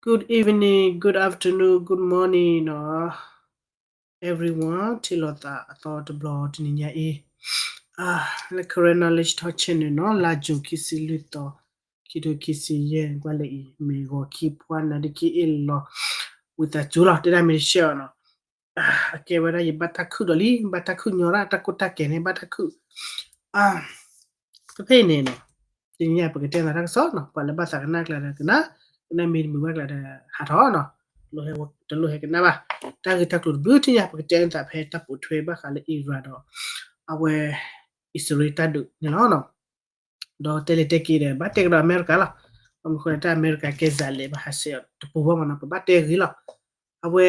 Good evening, good afternoon, good morning နီၤ everyone. ထံၣ်လိာ်သးအသီတဘျီတနံၤညါအံၤ လၢ Karen Knowledge Talk Channel နီၤ လါယူၤခံဆံလွံၢ်သီ ခံထိခံဆံယဲၢ် ကွၢ်လၢအံၤ မ့ၢ်ဂီၤခံဖှါနၤဒ်ခံအ့ၣ်လီၤ ဝံသးစူၤလီၤ တဲဒၣ်မ့ၢ်တရှဲအီၤနီၤ အကဲဝဲဒၣ်ယဘၣ်တၢ်ခုၣ်ဒီးလံ ဘၣ်တၢ်ခုၣ်ညီရၣ် တၢ်ကိၢ်တၢ်ကဲၤန့ၣ် ဘၣ်တၢ်ခုၣ် ဖဲဖဲအံၤန့ၣ်နီၤ တနံၤညါပကတဲသးတၢ်ကစီၣ်နီၤ ပှၤလၢဘၣ်သးကနၣ်ကျါဒီးကနၣ် ကနၣ်မ့ၢ်တမုာ်ဘၣ်ကျါဒီးဟးထီၣ်နီၤ တလိၣ်ဟဲကနၣ်ဘၣ် တၢ်ဂ့ၢ်တၢ်ကျိၤတဘျုးထံၣ်ညါ ပကတဲသးဖဲတၢ်ပိာ်ထွဲဘၣ်ဃးလၢ Iran ဒီး အဝဲ အံၣ်စရ့လးတၢ်ဒုးန့ၣ်လီၤ. ဒီးတဲလဲၤတဲက့ၤဒီး ဘၣ်တဲကဒီးအမဲရကၤလီၤ. ဘၣ်မနုၤဃိလၢတၢ်အမဲရကၤကဲစးလဲၣ် ဘၣ်ဟးဆှဲးအီၤတပူၤဘၣ်မနီၤ ပဘၣ်တဲဂ့ၤလီၤ. အဝဲ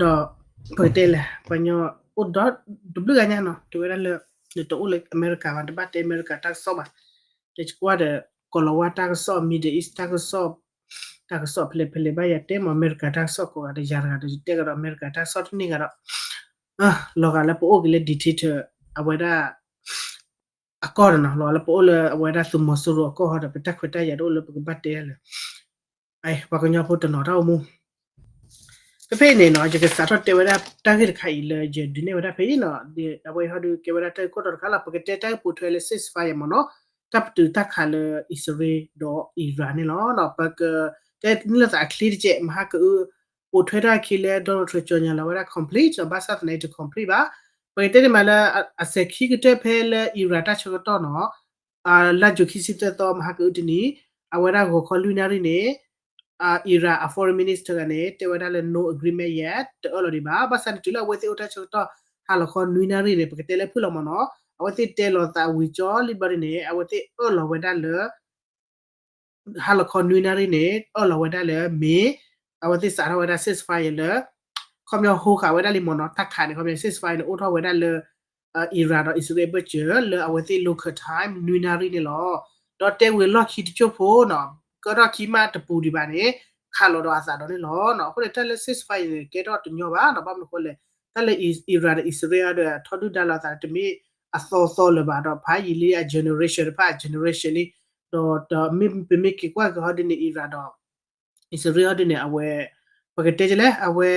ဒီး ပကတဲလဲၣ် ပှၤကညီအိၣ်ဒီးတဘျုးဂၤညါနီၤ တဲဝဲဒၣ်လၢ နတအိၣ်လၢအမဲရကၤဘၣ် တဘၣ်တဲအမဲရကၤတၢ်ကစီၣ်ဘၣ်. တဲကွၢ်ဒီး ကီၤလၤဝါတၢ်ကစီၣ် Middle East တၢ်ကစီၣ် တၢ်ကစီၣ်ဖဲလဲၣ်ဖဲလဲၣ် ဘၣ်ယၤတဲမ့ၢ်အမဲရကၤတၢ်ကစီၣ်ကိးဂၤဒီး ယၤတဂၤဒီး ယတဲကဒီးအမဲရကၤတၢ်ကစီၣ်တန့ၢ်ဂၤဒီး လီၤဂာ်လၢပအိၣ်က့ၤလၢ dictator အဝဲဒၣ် အကီၢ်ဒီးနီၤ လီၤဂာ်လၢပအိၣ်လၢအဝဲဒၣ်သုးမီၤစိရိၤအကီၢ်ဟီဒီး ပတၢ်ခွဲးတၢ်ယာ်တအိၣ်လၢပကဘၣ်တဲလၢ ပှၤကညီဖိတနီၤတၢ်အိၣ်မူ ဖဲဖဲအံၤန့ၣ်နီၤ ယကစးထီၣ်တဲဝဲဒၣ်တၢ်ဂ့ၢ်တခါအံၤလၢယဒုးနဲၣ်ဝဲဒၣ်ဖဲအံၤနီၤ အဝဲအံၤဟီဒုးကဲဝဲဒၣ်တၢ်ဂ့ၢ်ခိၣ်တီတခါလီၤ ပကတဲတၢ်ဂ့ၢ်ပိာ်ထွဲလၢ ceasefire မနီၤ တၢ်ပတုာ်တၢ်ခးလၢအံၣ်စရ့လးဒီး Iran န့ၣ်လီၤ. ပကတဲန့ၢ်လိာ်သးအချ့တကဲး မဟါကအု ပိာ်ထွဲထီၣ်အခံလၢ Donald Trump ကြေညာလီၤဝဲဒၣ် complete ဒီးဘၣ်ဆၣ်သနာ်က့ တ complete ဘၣ်. ပကတဲန့ၢ်မးလၢ အစဲၤခံကတၢၢ်ဖဲလၢ Iran တၢ်ဆၢကတီၢ်နီၤ လါယူၤခံဆံသၢသီ မဟါကအုတနံၤ အဝဲဒၣ်ဂီၤခီလွံၢ်နၣ်ရံၣ်န့ၣ် Iran အ foreign minister တဂၤန့ၣ် တဲဝဲဒၣ်လၢ no agreement yet တအၢၣ်လီၤဒံးဘၣ်. ဘၣ်ဆၣ်န့ၣ်တုၤလၢအဝဲသ့ၣ်အိၣ်တၢ်ဆၢကတီၢ် ဟါလီၤခီနွံနၣ်ရံၣ်န့ၣ် ပကတဲလၢဖုၣ်လီၤမနီၤ အဝဲသ့ၣ်တဲလီၤသးဝံၤကၠီလံဘျီဒ်န့ၣ် အဝဲသ့ၣ်အၢၣ်လီၤဝဲဒၣ်လၢ ဟါလီၤခီနွံနၣ်ရံၣ်န့ၣ် အၢၣ်လီၤဝဲဒၣ်လၢမ့ၢ် အဝဲသ့ၣ်စးထီၣ်ဝဲဒၣ် ceasefire လၢ ခီပညီဟိဃာ်ဝဲဒၣ်လံမနီၤ တၢ်ခးန့ၣ် ခီပညီ ceasefire န့ၣ် အိၣ်ထီၣ်ဝဲဒၣ်လၢ Iran ဒီးအံၣ်စရ့လး အဘၢၣ်စၢၤ လၢအဝဲသ့ၣ် local time နွံနၣ်ရံၣ်န့ၣ်လီၤ. ဒီးတဲဝံၤလီၢ်ခံတစိၢ်ဖိနီၤ ကၢထီၣ်ခံမးတပူၤဒံးဘၣ်န့ၣ် ခးလီၤဒီးအသးဒီးန့ၣ်လီၤ. အဃိန့ၣ် တၢ်လၢ ceasefire န့ၣ် ကဲထီၣ်တညီဘၣ်နီၤ ဘၣ်မနုၤဃိလဲၣ် တၢ်လၢ Iran ဒီးအံၣ်စရ့လးဒီး ထီဒုၣ်ဒါလိာ်သးတမ့ၢ်အသီသီလၢၤဘၣ်ဒီး ဖးယံာ်လံအ generation တဖၣ်အ generation လံ ဒီးပမ့ၢ်က့ၤကွၢ်က့ၤဟီဒ်န့ၣ် Iran ဒီး အံၣ်စရ့လးဟီဒ်န့ၣ် အဝဲ ပကတဲလဲၣ် အဝဲ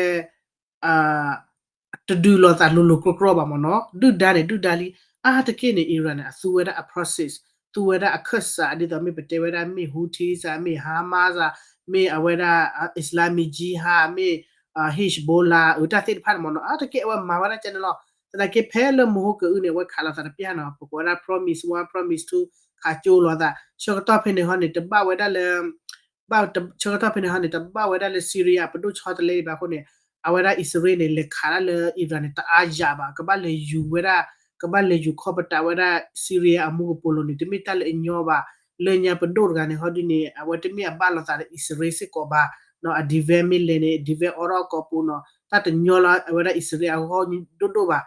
တဒုးလိာ်သးလိၤလိၤကြီကြီဘၣ်မနီၤ ဒုၣ်ဒါန့ၣ် ဒုၣ်ဒါလံ အါတက့ၢ်န့ၣ် Iran န့ၣ် အသူဝဲဒၣ်အ proxy သူဝဲဒၣ်အခၢၣ်စး ဒ်သိးမ့ၢ်ပတဲဝဲဒၣ်မ့ၢ် Houthis မ့ၢ် Hamas မ့ၢ်အဝဲဒၣ် Islamic Jihad မ့ၢ် Hezbollah အတၢ်သ့ၣ်တဖၣ်န့ၣ်မနီၤ အါတက့ၢ်အဝဲမၤဝဲဒၣ်ကဲန့ၣ်လီၤ. သနာ်က့ဖဲလၢမဟိကအုန့ၣ် အဝဲခးလိာ်သးတပျၢ်နီၤ ပကိးဝဲဒၣ် promise one promise two ခးကၠိလိာ်သး ဆၢကတီၢ်ဖဲန့ၣ်ဟီန့ၣ် တဘၣ်ဝဲဒၣ်လၢ ဘၣ်ဆၢကတီၢ်ဖဲန့ၣ်ဟီန့ၣ် တဘၣ်ဝဲဒၣ်လၢ Syria ပဒိၣ်ဆီတလဲဒံးဘၣ်အဃိန့ၣ် အဝဲဒၣ်အံၣ်စရ့လးန့ၣ် လဲၤခးဒၣ်လၢ Iran န့ၣ် တအါယၤဘၣ် ကဘၣ်လဲၤယူၤဝဲဒၣ် ကဘၣ်လဲၤယူၤခီပတာ်ဝဲဒၣ် Syria အမူကပိာ်လိၤန့ၣ် တမ့ၢ်တၢ်လၢအညီဘၣ် လၢညါပဒိၣ်တဂၤန့ၣ်ဟီဒ်န့ၣ် အဝဲတမ့ၢ်အဘၣ်လိာ်သးဒီးအံၣ်စရ့လးစ့ၢ်ကီးဘၣ် အ defend မ့ၢ်လဲၤန့ၣ် defend အိးထီၣ်ကိာ်ပူၤနီၤ တၢ်တညီလၢအဝဲဒၣ်အံၣ်စရ့လးအဂီၢ်ဒိၣ်ဒိၣ်ဘၣ်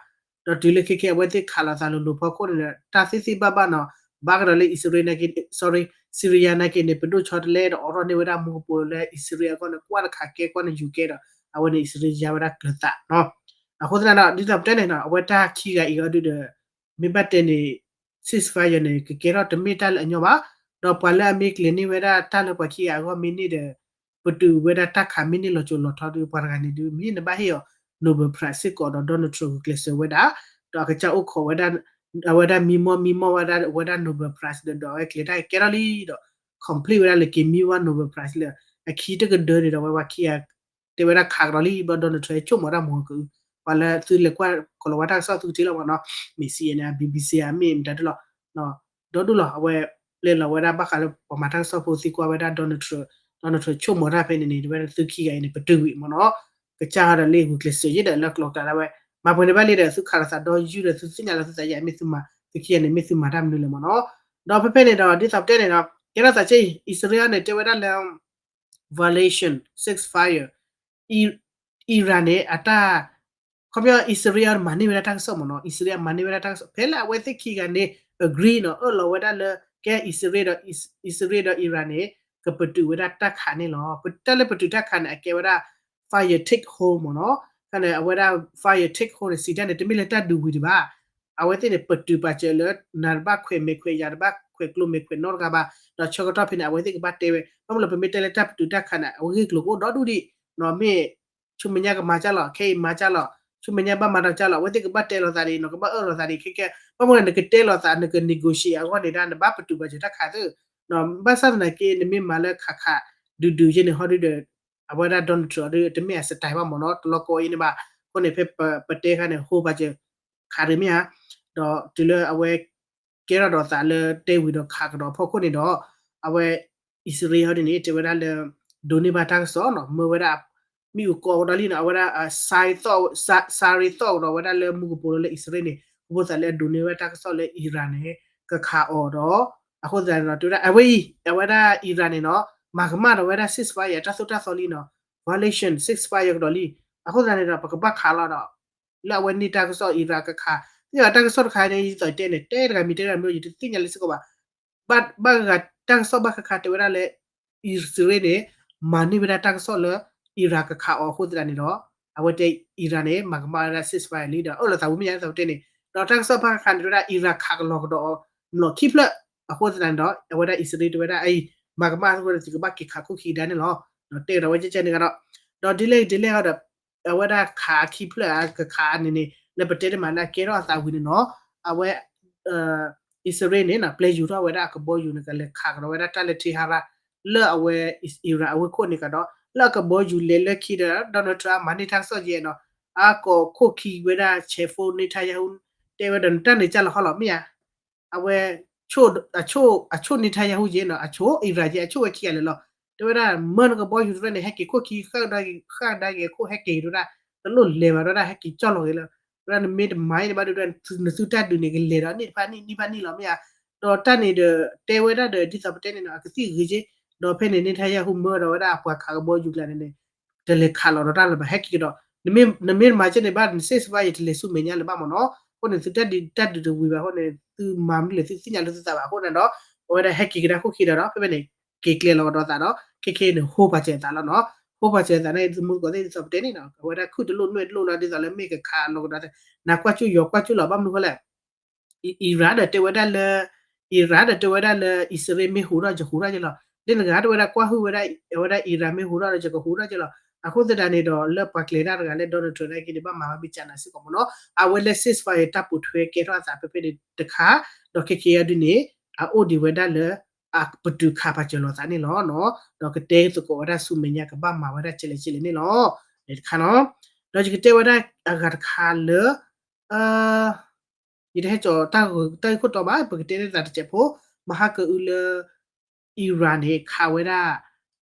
ဒီးတုၤလၢခဲခဲအဝဲသ့ၣ်ခးလိာ်သးလိၤလိၤဖီခိၣ်န့ၣ် တၢ်သ့ၣ်သ့ၣ်ဘၣ်ဘၣ်နီၤ ဘၣ်ကဒီးလၢအံၣ်စရ့လးနာ်က့ sorry Syria နာ်က့န့ၣ် ပဒိၣ်ဆီတလဲဒီးအိးထီၣ်န့ၢ်ဝဲဒၣ်မူကပိာ်လၢအံၣ်စရ့လးအဂီၢ်န့ၣ် ကွၢ်တခးကဲ ကွၢ်နယူၤကဲဒီး အဝဲန့ၣ်အံၣ်စရ့လးယါဝဲဒၣ်ကျၢၤသးနီၤ အဃိသတးဒီး ဒ်သိးပတဲန့ၣ်နီၤ အဝဲတၢ်ခံဂၤအံၤအီၤဒုဒီး မ့ၢ်ဘၣ်တဲန့ၣ် ceasefire န့ၣ် ကကဲထီၣ်တမ့ၢ်တၢ်လၢအညီဘၣ် ဒီးပှၤလၢအမ့ၢ်ကျဲၤန့ၢ်ဝဲဒၣ်တၢ်လၢပှၤခံဂၤအဂီၢ်မ့ၢ်န့ၢ်ဒီး ပတုာ်ဝဲဒၣ်တၢ်ခးမ့ၢ်န့ၢ်လီၤစိၤလီၤထီဒီး ပှၤတဂၤန့ၣ်ဒုး မ့ၢ်နဘၣ်ဟ့ၣ်အီၤ Nobel Prize စ့ၢ်ကီးဒီး Donald Trump ဂုာ်ကျဲးစၢးဝဲဒၣ် ဒီးအကစၢ်အိၣ်ခိးဝဲဒၣ် အဝဲဒၣ်မံမီၢ်မံမီၢ်ဝဲဒၣ်ဝဲဒၣ် Nobel Prize ဒီး ဒီးအဝဲကျဲၤတၢ်ကဲထီၣ်လံဒီး complete ဝဲဒၣ်လၢက့ၤမံဝဲ Nobel Prize လၢ အခံတကဒၢန့ၣ်ဒီး ဝဲပှၤခံဂၤ တဲဝဲဒၣ်ခးကဒီးလံ ဘျီ Donald Trump ဆိကမိၣ်တၢ်မုာ်ကအု ပှၤလၢသုလဲၤကွၢ်ကီၤလၤဝါတၢ်ကစီၣ်သုကထံၣ်လီၤမနီၤ မ့ၢ် C N N BBC မ့ၢ်မတၤဒ်လီၤ ဒီဒူၣ်လီၤ အဝဲပျဲလီၤဝဲဒၣ်ဘၣ်ဃးလၢပှၤမၤတၢ်ကစီၣ်ဖိသံကွၢ်ဝဲဒၣ် Donald Trump Donald Trump ဆိကမိၣ်တၢ်ဖဲန့ၣ်န့ၣ် တဲဝဲဒၣ်သုခံဂၤအံၤန့ၣ် ပတုာ်ဝံၤမနီၤ ကစၢ်ဟီဒီးလၢဂုာ်ကျဲးစၢးယဲဒီးလၢကျိးတၢ်ဒၣ်ဝဲ မၤပှဲၤန့ၣ်ဘၣ်လံဒီး သုခးလိာ်သးဒီယုၢ်ဒီး သုသ့ၣ်ညါလီၤသုသးယၤ မ့ၢ်သုမၤ သုခံဂၤန့ၣ် မ့ၢ်သုမၤတၢ်မနုၤလဲၣ်မနီၤ ဒီးဖဲဖဲန့ၣ်ဒီး ဒ်သိးပတဲန့ၣ်ဒီး ကဲထီၣ်သးဆံ အံၣ်စရ့လးန့ၣ် တဲဝဲဒၣ်လၢ violation ceasefire Iran န့ၣ် အတၢ် ခီပညီ အံၣ်စရ့လးမၤန့ၢ်ဝဲဒၣ်တၢ်ကစီၣ်မနီၤ အံၣ်စရ့လးမၤန့ၢ်ဝဲဒၣ်တၢ်ကစီၣ် ဖဲလၢအဝဲသ့ၣ်ခံဂၤန့ၣ် agree နီၤ အၢၣ်လီၤဝဲဒၣ်လၢ ကဲအံၣ်စရ့လးဒီး အံၣ်စရ့လးဒီး Iran န့ၣ် ကပတုာ်ဝဲဒၣ်တၢ်ခးန့ၣ်လီၤ တၢ်လၢပတုာ်တၢ်ခးန့ၣ် အကဲဝဲဒၣ် fire take hold မနီၤ ခါန့ၣ် အဝဲဒၣ် fire take hold န့ၣ် စံးတၢ်န့ၣ် တမ့ၢ်လၢတၢ်ဒုးဝံၤဒံးဘၣ် အဝဲသ့ၣ်န့ၣ် ပတုာ်ပာ်စၢၤလၢ နၤတဘၣ်ခွဲးမဲာ်ခွဲး ယၤတဘၣ်ခွဲးကျိမဲာ်ခွဲးနီတဂၤဘၣ်, ဒီးဆၢကတီၢ်ဖဲန့ၣ် အဝဲသ့ၣ်ကဘၣ်တဲဝဲ, ဘၣ်မနုၤလၢပမ့ၢ်တဲလၢတၢ်ပတုာ်တၢ်ခးန့ၣ် အဂ့ၢ်ကျိၤကအိၣ်ဒီဒူၣ်ဒံး, မ့ၢ် ဆူမဲာ်ညါကမၤကၢ်လီၤ, ခဲအံၤမၤကၢ်လီၤ, ဆူမဲာ်ညါဘၣ်မၤဒီးကၢ်လီၤ, အဝဲသ့ၣ်ကဘၣ်တဲလိာ်သးဒ်နီၤ, ကဘၣ်အၢၣ်လီၤသးဒ်ခဲကဲ, ဘၣ်မနုၤနကတဲလိာ်သး နက negotiate အဂီၢ်န့ၣ်ဒၣ် နဘၣ်ပတုာ်ပာ်စၢၤတၢ်ခးသ့, ဘၣ်ဆၣ်သနာ်က့ နမ့ၢ်မၤလၢခးခးဒုးဒုးယဲန့ၣ် ဟီဒုဒီး အဝဲဒၣ် Donald Trump ဒီး တမ့ၢ်အ style ဘၣ်မ့ၢ်နီၤ, တလီၤကီအံၤန့ၣ်ဘၣ်, အဃိန့ၣ် ဖဲပတဲခါန့ၣ် ဟိပာ်စၢၤ ခးရ့မ့ၢ်ဧါ, ဒီးတုၤလၢအဝဲ ကဲထီၣ်ဒီးသးလၢတဲဝံၤဒီးခးကဒီးအဖီခိၣ်န့ၣ်ဒီး အဝဲ အံၣ်စရ့လးဟီဒ်န့ၣ် တဲဝဲဒၣ်လၢ ဒိးန့ၢ်ဘၣ်တၢ်ကစီၣ်နီၤ, မၢဝဲဒၣ် မ့ၣ်အူကီးကဒီးလံနီၤ, အဝဲဒၣ် စါရ့သီၣ်ကဒီးဝဲဒၣ်လၢမူကပိာ်လၢ လၢအံၣ်စရ့လးန့ၣ် အဃိသတးလၢအဒိးန့ၢ်ဝဲတၢ်ကစီၣ်လၢ Iran န့ၣ် ကခးအီၤဒီး အဃိသတးန့ၣ်ဒီး တဲဝဲဒၣ်အဝဲအံၤ အဝဲဒၣ် Iran န့ၣ်နီၤ မၤကမၣ်ဒီးဝဲဒၣ် ceasefire တၢ်သိၣ်တၢ်သီလံနီၤ, violation ceasefire ကဒီးလံ, အဃိသတးန့ၣ်ဒီး ပကဘၣ်ခးလီၤဒီး လၢအဝဲန့ၢ်တၢ်ကစီၣ် Iran ကခး, သ့ၣ်ညါတၢ်ကစီၣ်တခါန့ၣ် ဒ်သိးတဲန့ၣ် တဲတဂၤမံၤတဲတဂၤမံၤ ယတသ့ၣ်ညါလၢစ့ၢ်ကီးဘၣ်, ဘၣ်ဂၤတၢ်ကစီၣ်ဘၣ်ဃးခါတဲဝဲဒၣ်လၢ အံၣ်စရ့လးန့ၣ် မၤန့ၢ်ဝဲဒၣ်တၢ်ကစီၣ်လၢ Iran ကခးအီၤအဃိသတးန့ၣ်ဒီး အဝဲတဲ Iran န့ၣ် မၤကမၣ်ဝဲဒၣ် ceasefire လံဒီး အၢၣ်လီၤသးဝံၤမ့ၢ်ညါဒ်သိးပတဲန့ၣ်, ဒီးတၢ်ကစီၣ်ဘၣ်ဃးန့ၣ်တဲဝဲဒၣ် Iran ခးကလီၤကဒီး မျိာ်ခံဖျၢၣ်, အဃိသတးန့ၣ်ဒီး အဝဲဒၣ်အံၣ်စရ့လးတဲဝဲဒၣ်အံၤ မၤကမၣ်အဃိဒီး သုကဘၣ်က့ၤခးခိၣ်ခံကဒါန့ၣ်လီၤ. ဒီးတဲကဒီးဝဲကဲကဲန့ၣ်ကဒီး, ဒီးဒ်လဲၣ်ဒ်လဲၣ်ဒီး အဝဲဒၣ်ခးခံဖျၢၣ်ဧါ ကခးန့ၣ်န့ၣ် လၢပတဲတမံၤလၢအကဲထီၣ်အသးဝံၤန့ၣ်နီၤ, အဝဲ အံၣ်စရ့လးန့ၣ်နီၤ ပျဲယူၤထီၣ်ဝဲဒၣ်အကဘီယူၤန့ၣ် ကလဲၤခးကဒီးဝဲဒၣ်တၢ်လၢ Tehran လၢအဝဲ Iran အဝ့ၢ်ခိၣ်န့ၣ်ကဒီး လၢအကဘီယူၤလဲၤလၢခံဒီး Donald Trump မၤန့ၢ်တၢ်ကစီၣ်ကဲနီၤ, အကိးခိၣ်ခံဝဲဒၣ် ဆဲးဖိ Netanyahu တဲဝဲဒီး နတၢ်န့ၣ်ကၢ်လီၤဟီလီၤ မ့ၢ်ဧါ, အဝဲ အဆိၣ် အဆိၣ် Netanyahu ကဲနီၤ အဆိၣ် Iran ကဲ အဆိၣ်ဝဲခံဂၤလၢာ်လီၤ, တဲဝဲဒၣ် မၢနကဘီယူၤတဖျၢၣ်န့ၣ် ဟဲက့ၤခိၣ်ခံ ဃၣ်ဒါက့ၤခိၣ်ဟဲက့ၤတဲဝဲဒၣ်, တလိၣ်လဲၤဘၣ်တဲဝဲဒၣ် ဟဲက့ၤကၢ်လီၤဂ့ၤလၢ, တဲဝဲဒၣ် နမ့ၢ်တမၤအံၤန့ၣ်ဘၣ်ဒီး နသုတၢ်ဒုးန့ၣ် ကလဲၤဒီးနံၣ်တဖၣ်နံၣ် နံၣ်တဖၣ်နံၣ်လီၤ မ့ၢ်ဧါ, ဒီးတၢ်န့ၣ်ဒီး တဲဝဲဒၣ်ဒီး ဒ်သိးပတဲန့ၣ်နီၤ အကသံၣ်ဂ့ၤက့, ဒီးဖဲန့ၣ် Netanyahu မၢဒီးဝဲဒၣ်အပှၤခးကဘီယူၤကျါန့ၣ်န့ၣ် တလဲၤခးလီၤဒီးတၢ်လၢၤဘၣ် ဟဲက့ၤကဒီး, နမ့ၢ်မၤကဲန့ၣ်ဘၣ် န ceasefire ယတလဲၤဆူမဲာ်ညါလၢၤဘၣ်မ့ၢ်နီၤ, အဃိန့ၣ် သုတၢ်ဒုးတၢ်ဒုးတဝံၤဘၣ်အဃိန့ၣ် သုမၤမနုၤလဲၣ် သုသ့ၣ်ညါလၢသုသးဘၣ်အဃိန့ၣ်ဒီး အဝဲဒၣ်ဟဲက့ၤကဒါခိၣ်ခံဒီးဒီး ဖဲဖဲန့ၣ် က့ၤကျဲလီၤကဒီးသးဒီး ခဲခဲန့ၣ် ဟိပာ်စၢၤသးလီၤနီၤ, ဟိပာ်စၢၤသးန့ၣ် သမူသကိးသ့ၣ်ဒ်သိးပတဲန့ၣ်နီၤ အဝဲဒၣ်ခုၣ်တလိၣ်နွဲၣ်တလိၣ်လီၤ ဒ်သိးလၢမ့ၢ်ကခးလီၤကဒီးသး, နကွၢ်ကၠူၣ်ယီၤကွၢ်ကၠူၣ်လီၤ ဘၣ်မနုၤဃိလဲၣ် Iran ဒီးတဲဝဲဒၣ်လၢ Iran ဒီးတဲဝဲဒၣ်လၢ အံၣ်စရ့လးမ့ၢ်ဟူးထီၣ် ယဟူးထီၣ်က့လီၤ, လၢနဂၤတဲဝဲဒၣ်ကွၢ်ဟုၣ်ဝဲဒၣ် အဝဲဒၣ် Iran မ့ၢ်ဟူးထီၣ်ဒီး ယကဟူးထီၣ်က့လီၤ, အဃိသတးန့ၣ်ဒီး လၢပှၤကျဲၤတၢ်တဂၤလၢ Donald Trump နာ်က့န့ၣ် ဘၣ်မၤဘၣ်မ့ၢ်ကၢ်နၤစ့ၢ်ကီးမ့ၢ်နီၤ, အဝဲလၢ ceasefire တၢ်ပိာ်ထွဲကဲထီၣ်အသးဖဲဖဲန့ၣ်တခါ, ဒီးခဲခဲအံၤဒ်န့ၣ် အအိၣ်ဒံးဝဲဒၣ်လၢ အပတုာ်ခးပာ်စၢၤလိာ်သးန့ၣ်လီၤနီၤ, ဒီးကတဲသကိးဝဲဒၣ်ဆူမဲာ်ညါကဘၣ်မၤဝဲဒၣ်ကဲလဲၣ်ကဲလဲၣ်န့ၣ်လီၤ, န့ၣ်တခါနီၤ, ဒီးယကတဲဝဲဒၣ်အဂၤတခါလၢ ယတဟဲကၠီၤတၢ်ဂ့ၢ်ခိၣ်တီဘၣ် ပကတဲန့ၢ်သးတစဲးဖိ, မဟါကအုလၢ Iran န့ၣ် ခးဝဲဒၣ်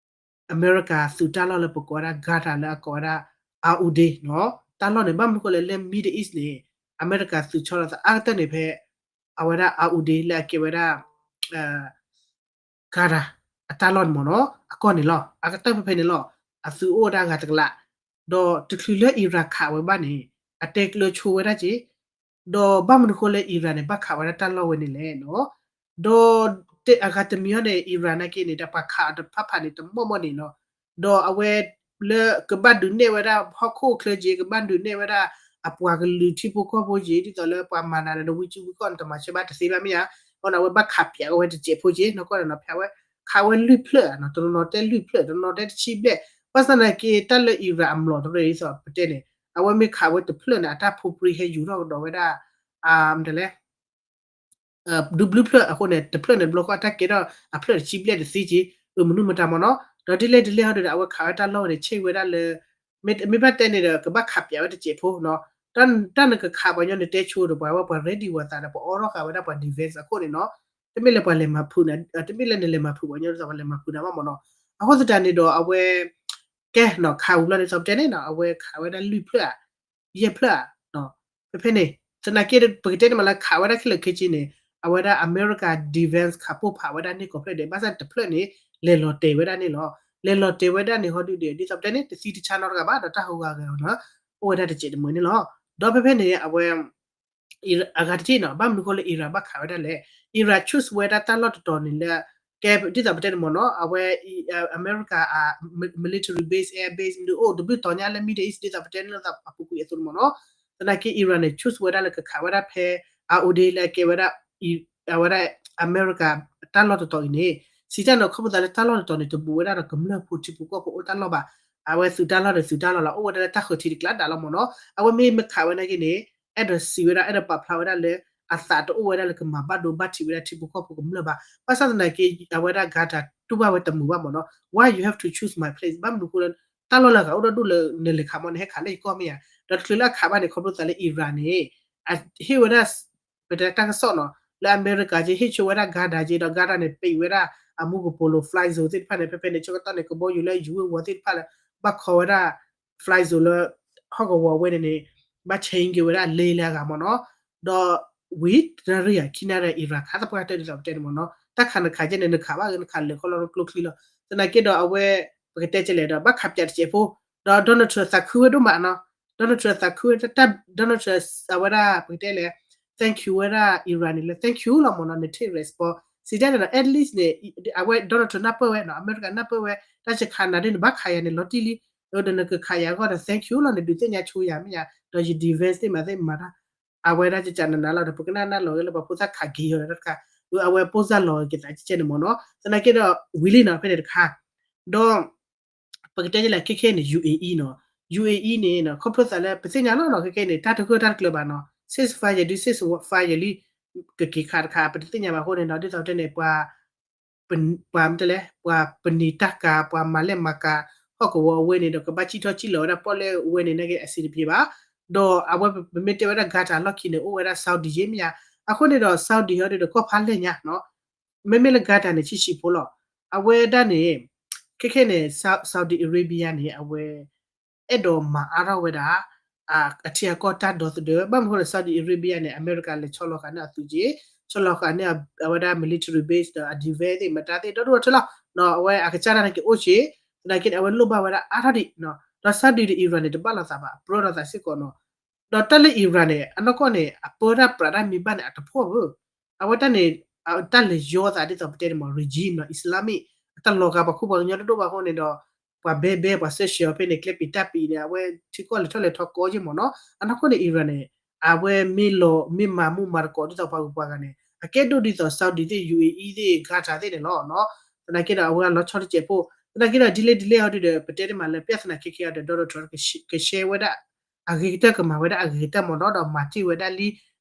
အမဲရကၤသုးတၢ်လီၢ်လၢပကိးဝဲဒၣ် Qatar လၢအကိးဝဲဒၣ် Al Udeid နီၤ, တၢ်လီၢ်န့ၣ် ဘၣ်မနုၤဃိလဲၣ် လၢ Middle East န့ၣ် အမဲရကၤသုးဆီလီၤသးအါကတၢၢ်န့ၣ်ဖဲ အဝဲဒၣ် Al Udeid လၢအကဲဝဲဒၣ် Qatar အတၢ်လီၢ်န့ၣ်မ့ၢ်နီၤ အကီၢ်န့ၣ်လီၤ အကတၢၢ်ဖဲဖဲန့ၣ်လီၤ, အသုးအိၣ်ဝဲဒၣ်ဂၤတကလး, ဒီးတချုးလၢ Iran ခးဝဲဘၣ်န့ၣ် အတဲကျၢၤဆိဝဲဒၣ်က့ၤ, ဒီးဘၣ်မနုၤဃိလၢ Iran န့ၣ် ဘၣ်ခးဝဲဒၣ်တၢ်လီၢ်ဝဲန့ၣ်လဲၣ်နီၤ, ဒီးအဂၤတမံၤအံၤန့ၣ် Iran နာ်က့န့ၣ် ဒီးပှၤခးအီၤတဖၣ်ဖၣ်န့ၣ် တမီၢ်မီၢ်န့ၣ်နီၤ, ဒီးအဝဲလၢကဘၣ်ဒုးနဲၣ်ဝဲဒၣ်ဟီၣ်ခိၣ်ချၢက့ၤ ကဘၣ်ဒုးနဲၣ်ဝဲဒၣ် အပှၤကလုာ်ထံဖိကီၢ်ဖိက့ၤ ဒ်သိးလၢပှၤမၤနၤဒီးနဝံစုဝံကီၢ်န့ၣ် တမၤဆၢဘၣ်တသ့ဘၣ်မ့ၢ်ဧါ, အဃိန့ၣ် အဝဲဘၣ်ခးပၠးက့ၤဝဲတစဲးဖိက့ၤ နီၢ်ကီၢ်န့ၣ်နီၤ ဖဲအဝဲ ခးဝဲလွံၢ်ဖျၢၣ်နီၤ တနီၤနီၤတဲလွံၢ်ဖျၢၣ် တနီၤနီၤတဲတဆံဘျဲၣ်, ဘၣ်ဆၣ်သနာ်က့ တၢ်လၢ Iran အမျိာ်တရံးဒ်သိးပတဲန့ၣ် အဝဲမ့ၢ်ခးဝဲတဖျၢၣ်န့ၣ် အတၢ်ဖိပြံဟဲယူၤထီၣ်ကဒီးဝဲဒၣ် မတၤလဲၣ် ဒူဘျုးဖျၢၣ်အဃိန့ၣ် တဖျၢၣ်န့ၣ် တဘျီဃီအတၢ်ကဲထီၣ်အဖျၢၣ်တဆံဘျဲၣ်တသ့က့ၤ အမနုၤမတၤမ့ၢ်နီၤ, ဒီးဒ်လဲၣ်ဒ်လဲၣ်ဟီဒုဒီး အဝဲခးဝဲတၢ်လီၢ်ဝဲန့ၣ် ဆဲးဝဲဒၣ်လၢ မ့ၢ်ဘၣ်တဲန့ၣ်ဒီး ကဘၣ်ခးပၠးဝဲတစဲးဖိနီၤ, တၢ်နကခးပှၤကညီန့ၣ် တဲဆိဒီး ပှၤဝဲပှၤ ready ဝဲသးဒီး ပှၤအိးထီၣ်ဃာ်ဝဲဒၣ်ပှၤ defense အခိၣ်န့ၣ်နီၤ, တမ့ၢ်လၢပှၤလဲၤမၤဖုးန့ၣ် တမ့ၢ်လၢနလဲၤမၤဖုးပှၤကညီဒ်သိးပှၤလဲၤမၤဖုးနၤဘၣ်မ့ၢ်နီၤ, အဃိသတးန့ၣ်ဒီး အဝဲ ကဲနီၤ ခးဝံၤဘျီန့ၣ် ဒ်သိးပတဲန့ၣ်နီၤ အဝဲခးဝဲဒၣ်လွံၢ်ဖျၢၣ်ဧါ ယဲၢ်ဖျၢၣ်ဧါ ဖဲဖဲန့ၣ် သနာ်က့ ပကတဲန့ၣ်မးလၢခးဝဲဒၣ်ခဲလၢာ်ခဲဆ့န့ၣ် အဝဲဒၣ်အမဲရကၤ defense ခးပိၢ်ဖးဝဲဒၣ်န့ၢ်ကိးဖျၢၣ်ဒဲး ဘၣ်ဆၣ်တဖျၢၣ်န့ၣ် လဲၤလီၤတဲာ်ဝဲဒၣ်န့ၣ်လီၤ. လဲၤလီၤတဲာ်ဝဲဒၣ်န့ၣ် ဟီဒုဒီး ဒ်သိးပတဲန့ၣ် တသံတဆါနီတဂၤဘၣ် ဒီးတၢ်ဟူးဂၤဂၤနီၤ အိၣ်ဝဲဒၣ်တစဲးတမှဲၤန့ၣ်လီၤ. ဒီးဖဲဖဲန့ၣ် အဝဲ အဂၤတထံၣ်နီၤ ဘၣ်မနုၤဃိလၢ Iran ဘၣ်ခးဝဲဒၣ်လဲၣ်. Iran choose ဝဲဒၣ်တၢ်လီၢ်တတီၤန့ၣ်လၢ ကဲ ဒ်သိးပတဲန့ၣ်မ့ၢ်နီၤ အဝဲ အမဲရကၤ military base, air base မ့ၢ်အိၣ်တဘျုးတီၤညါလၢ Middle East ဒ်သိးပတဲန့ၣ်လၢအပူၤကွံာ်အသိးန့ၣ်မ့ၢ်နီၤ. သနာ်က့ Iran န့ၣ် choose ဝဲဒၣ်လၢကခးဝဲဒၣ်ဖဲ အအိၣ်ဒ်လၢအကဲဝဲဒၣ် အဝဲဒၣ်အမဲရကၤတၢ်လီၢ်တတီၤအံၤန့ၣ် စံးတၢ်န့ၣ် ခီဖျိသးလၢတၢ်လီၢ်တတီၤန့ၣ် တဘူးဝဲဒၣ်ဒီးကမျၢၢ်ဖိထံဖိကီၢ်ဖိအိၣ်တၢ်လီၢ်ဘၣ်. အဝဲသုးတၢ်လီၢ်ဒီးသုးတၢ်လီၢ်လီၤ အိၣ်ဝဲဒၣ်လၢတၢ်ဃၢၤထံးတကျါဒၣ်လီၤမ့ၢ်နီၤ. အဝဲမ့ၢ်မ့ၢ်ခးဝဲနာ်က့န့ၣ် အဲၣ်ဒိးစံးဝဲဒၣ် အဲၣ်ဒိးပာ်ဖျါဝဲဒၣ်လၢ အသးတအိၣ်ဝဲဒၣ်လၢကမၤဘၣ်ဒိဘၣ်ထံးဝဲဒၣ်ထံဖိကီၢ်ဖိကမျၢၢ်ဘၣ်. ဘၣ်ဆၣ်သနာ်က့ အဝဲဒၣ် Qatar တူၢ်ဘၣ်ဝဲတမုာ်ဘၣ်မ့ၢ်နီၤ. Why you have to choose my place ဘၣ်မနုၤအဃိလၢ တၢ်လီၢ်လၢအဂၤအိၣ်ဒီဒူၣ်လၢနလဲၤခးမ့ၢ် နဟဲခးလၢယကီၢ်မ့ၢ်ဧါ. ဒီးတချုးလၢအခးဘၣ်န့ၣ် ခီဖျိသးလၢ Iran န့ၣ် အဟ့ၣ်ဝဲဒၣ် ပတဲတၢ်ကစီၣ်နီၤ လၢအမဲရကၤက့ ဟ့ၣ်ဆိဝဲဒၣ် Qatar က့ ဒီး Qatar န့ၣ် ပိတ်ဝဲဒၣ်အမူကပိာ်လိၤ fly zone သ့ၣ်တဖၣ်န့ၣ် ဖဲဖဲန့ၣ် ဆၢကတီၢ်န့ၣ် ကဘီယူၤလၢယူၤဝ့ၤဝီၤသ့ၣ်တဖၣ်လၢ ဘၣ်ခီဝဲဒၣ် fly zone လၢ ဟီၣ်ကဝီၤအဝဲန့ၣ်န့ၣ် ဘၣ် change က့ၤဝဲဒၣ်လ့လၢအဂၤမ့ၢ်နီၤ. ဒီး ဝံၤတနၣ်ရံၣ်ဧါ ခံနၣ်ရံၣ် Iran ခးသပှၢ်တၢၢ်ဒ်သိးပတဲန့ၣ်မ့ၢ်နီၤ တၢ်ခးနခးကဲန့ၣ် နခးဘၣ်ဂ့ၤ နခးလၢာ်ခီလီၤကျိချံလီၤ. သနာ်က့ဒီးအဝဲ ပကတဲကလဲၣ်ဒီး ဘၣ်ခးပၠးတစဲးဖိ ဒီး Donald Trump သးခုဝဲဒိၣ်မးနီၤ. Donald Trump သးခုဝဲ Donald Trump အဝဲဒၣ် ပကတဲလဲၣ် thank you ဝဲဒၣ် Iran န့ၣ်လၢ thank you လီၤမ့ၢ်နီၤ န take response စံးတၢ်န့ၣ်ဒီး at least န့ၣ် အဝဲ Donald Trump နၢ်ပၢၢ်ဝဲနီၤ အမဲရကၤနၢ်ပၢၢ်ဝဲ တၢ်ယခးနၤဒ်န့ၣ် ဘၣ်ခးယၤန့ၣ် လီၤတံၢ်လံ ဒီးနကခးယၤအဂီၢ်ဒီး thank you လီၤ နဒုးသ့ၣ်ညါဆိယၤမ့ၢ်ယၤ ဒီးယ defense သ့ၣ်မၤသ့ၣ်မၤတၢ် အဝဲဒၣ်ကကနနၤလီၤဒီး ပကနၣ်နၢ်လီၤဂ့ၤလၢပှၤဖိသၣ်ခးက့ၤယီၤဒီးတၢ်တခါ အဝဲပိၢ်စၢ်လီၤဂ့ၤက့ၤသးကဲန့ၣ်မ့ၢ်နီၤ သနာ်က့ဒီး ဝံၤလံနီၤ ဖဲန့ၣ်တခါ ဒီး ပကတဲဒ်လဲၣ် ခဲခဲန့ၣ် UAE နီၤ UAE န့ၣ် ခီဖျိသးလၢ ပသ့ၣ်ညါလီၤနီၤ ခဲခဲန့ၣ် တၢ်တဂၢၢ်တၢ်တကျၢၤဘၣ်နီၤ ceasefire ယဒု ceasefire ယလံ ကက့ၤခးတခါ ပတသ့ၣ်ညါဘၣ်အဃိန့ၣ်နီၤ ဒ်သိးပတဲန့ၣ် ပှၤ ပှၤမ့ၢ်တဲလဲၣ် ပှၤပနံာ်တၢ်ကၤ ပှၤမၤလဲၣ်မၤကၤ ဟီၣ်ကဝီၤအဝဲန့ၣ်ဒီး ကဘၣ်စံၣ်ထီၣ်စံၣ်လီၤဝဲဒၣ်ပီၣ်လဲၣ်အဝဲန့ၣ် နာ်က့အဆင်တပြေဘၣ် ဒီးအဝဲပမ့ၢ်တဲဝဲဒၣ် Qatar လီၢ်ခံန့ၣ် အိၣ်ဝဲဒၣ် Saudi ယ့ၢ်မ့ၢ်ဧါ အဃိန့ၣ်ဒီး Saudi ဟီဒ်ဒီးကီၢ်ဖးလဲၢ်ညါနီၤ မ့မ့ၢ်လၢ Qatar န့ၣ် ဆံးဆံးဖိလီၤ. အဝဲဒၣ်န့ၣ် ခဲခဲန့ၣ် Saudi Arabia န့ၣ် အဝဲ အဲၣ်ဒိးမၤအါထီၣ်ဝဲဒၣ် အထံအကီၢ်တၢ်ဒီသဒၢ ဘၣ်မနုၤအဃိလၢ Saudi Arabia န့ၣ် အမဲရကၤလဲၤဆီလီၤဃာ်န့ၢ်အသုးက့ ဆီလီၤဃာ်န့ၢ်အဝဲဒၣ် military base ဒီးအ defense သ့ၣ် မတၤသ့ၣ် ဒီဒူၣ်ဒီထၢလီၤ အဝဲအကစၢ်တၢ်န့ၣ်က့အိၣ်က့ သနာ်က့န့ၣ် အဝဲလိၣ်ဘၣ်ဝဲဒၣ်အါထီၣ်ဒံး ဒီး Saudi ဒီး Iran န့ၣ် တဘၣ်လိာ်သးဘၣ် အပြၢလိာ်သးစ့ၢ်ကီးနီၤ ဒီးတၢ်လၢ Iran န့ၣ် အနီၢ်ကီၢ်န့ၣ် အပၢတၢ်ပြးတၢ်မံဘၣ်န့ၣ် အတဖှီၣ်ဘၣ် အဝဲတၢ်န့ၣ် တၢ်လဲၤယီသးဒ်သိးပတဲန့ၣ်မ့ၢ် regime နီၤ Islamic အတလီၤဂာ်ပှၤခိၣ်ပှၤကညီတဒိၣ်ဘၣ်အဃိန့ၣ်ဒီး ပှၤဘဲဘဲပှၤစဲၣ်ဆှၢအီၤဖဲန့ၣ် ကျဲပံးတၢ်ပံးန့ၣ် အဝဲထံကီၢ်လဲၤထီၣ်လဲၤထီကီယ့ၢ်မ့ၢ်နီၤ အနီၢ်ကီၢ်န့ၣ် Iran န့ၣ် အဝဲမ့ၢ်လီၤ မ့ၢ်မၤမူမၤတကိးဒ်သိးပှၤဂုၤပှၤဂၤန့ၣ် အကဲဒိၣ်ဒ်သိး Saudi သ့ၣ် UAE သ့ၣ် Qatar သ့ၣ်န့ၣ်လီၤနီၤ သနာ်က့ဒီး အဝဲလီၤဆီတစဲးဖိ သနာ်က့ဒီး ဒ်လဲၣ်ဒ်လဲၣ်အီၤဒ်ဒီး ပတဲတ့ၢ်မးလၢ ပျၢ်သနာ်က့ခဲအီၤဒီး Donald Trump ကရှဲဝဲဒၣ် အဂ့ၤကတၢၢ်ကမၤဝဲဒၣ်အဂ့ၤကတၢၢ်မ့ၢ်နီၤ ဒီးမၤတ့ၢ်ဝဲဒၣ်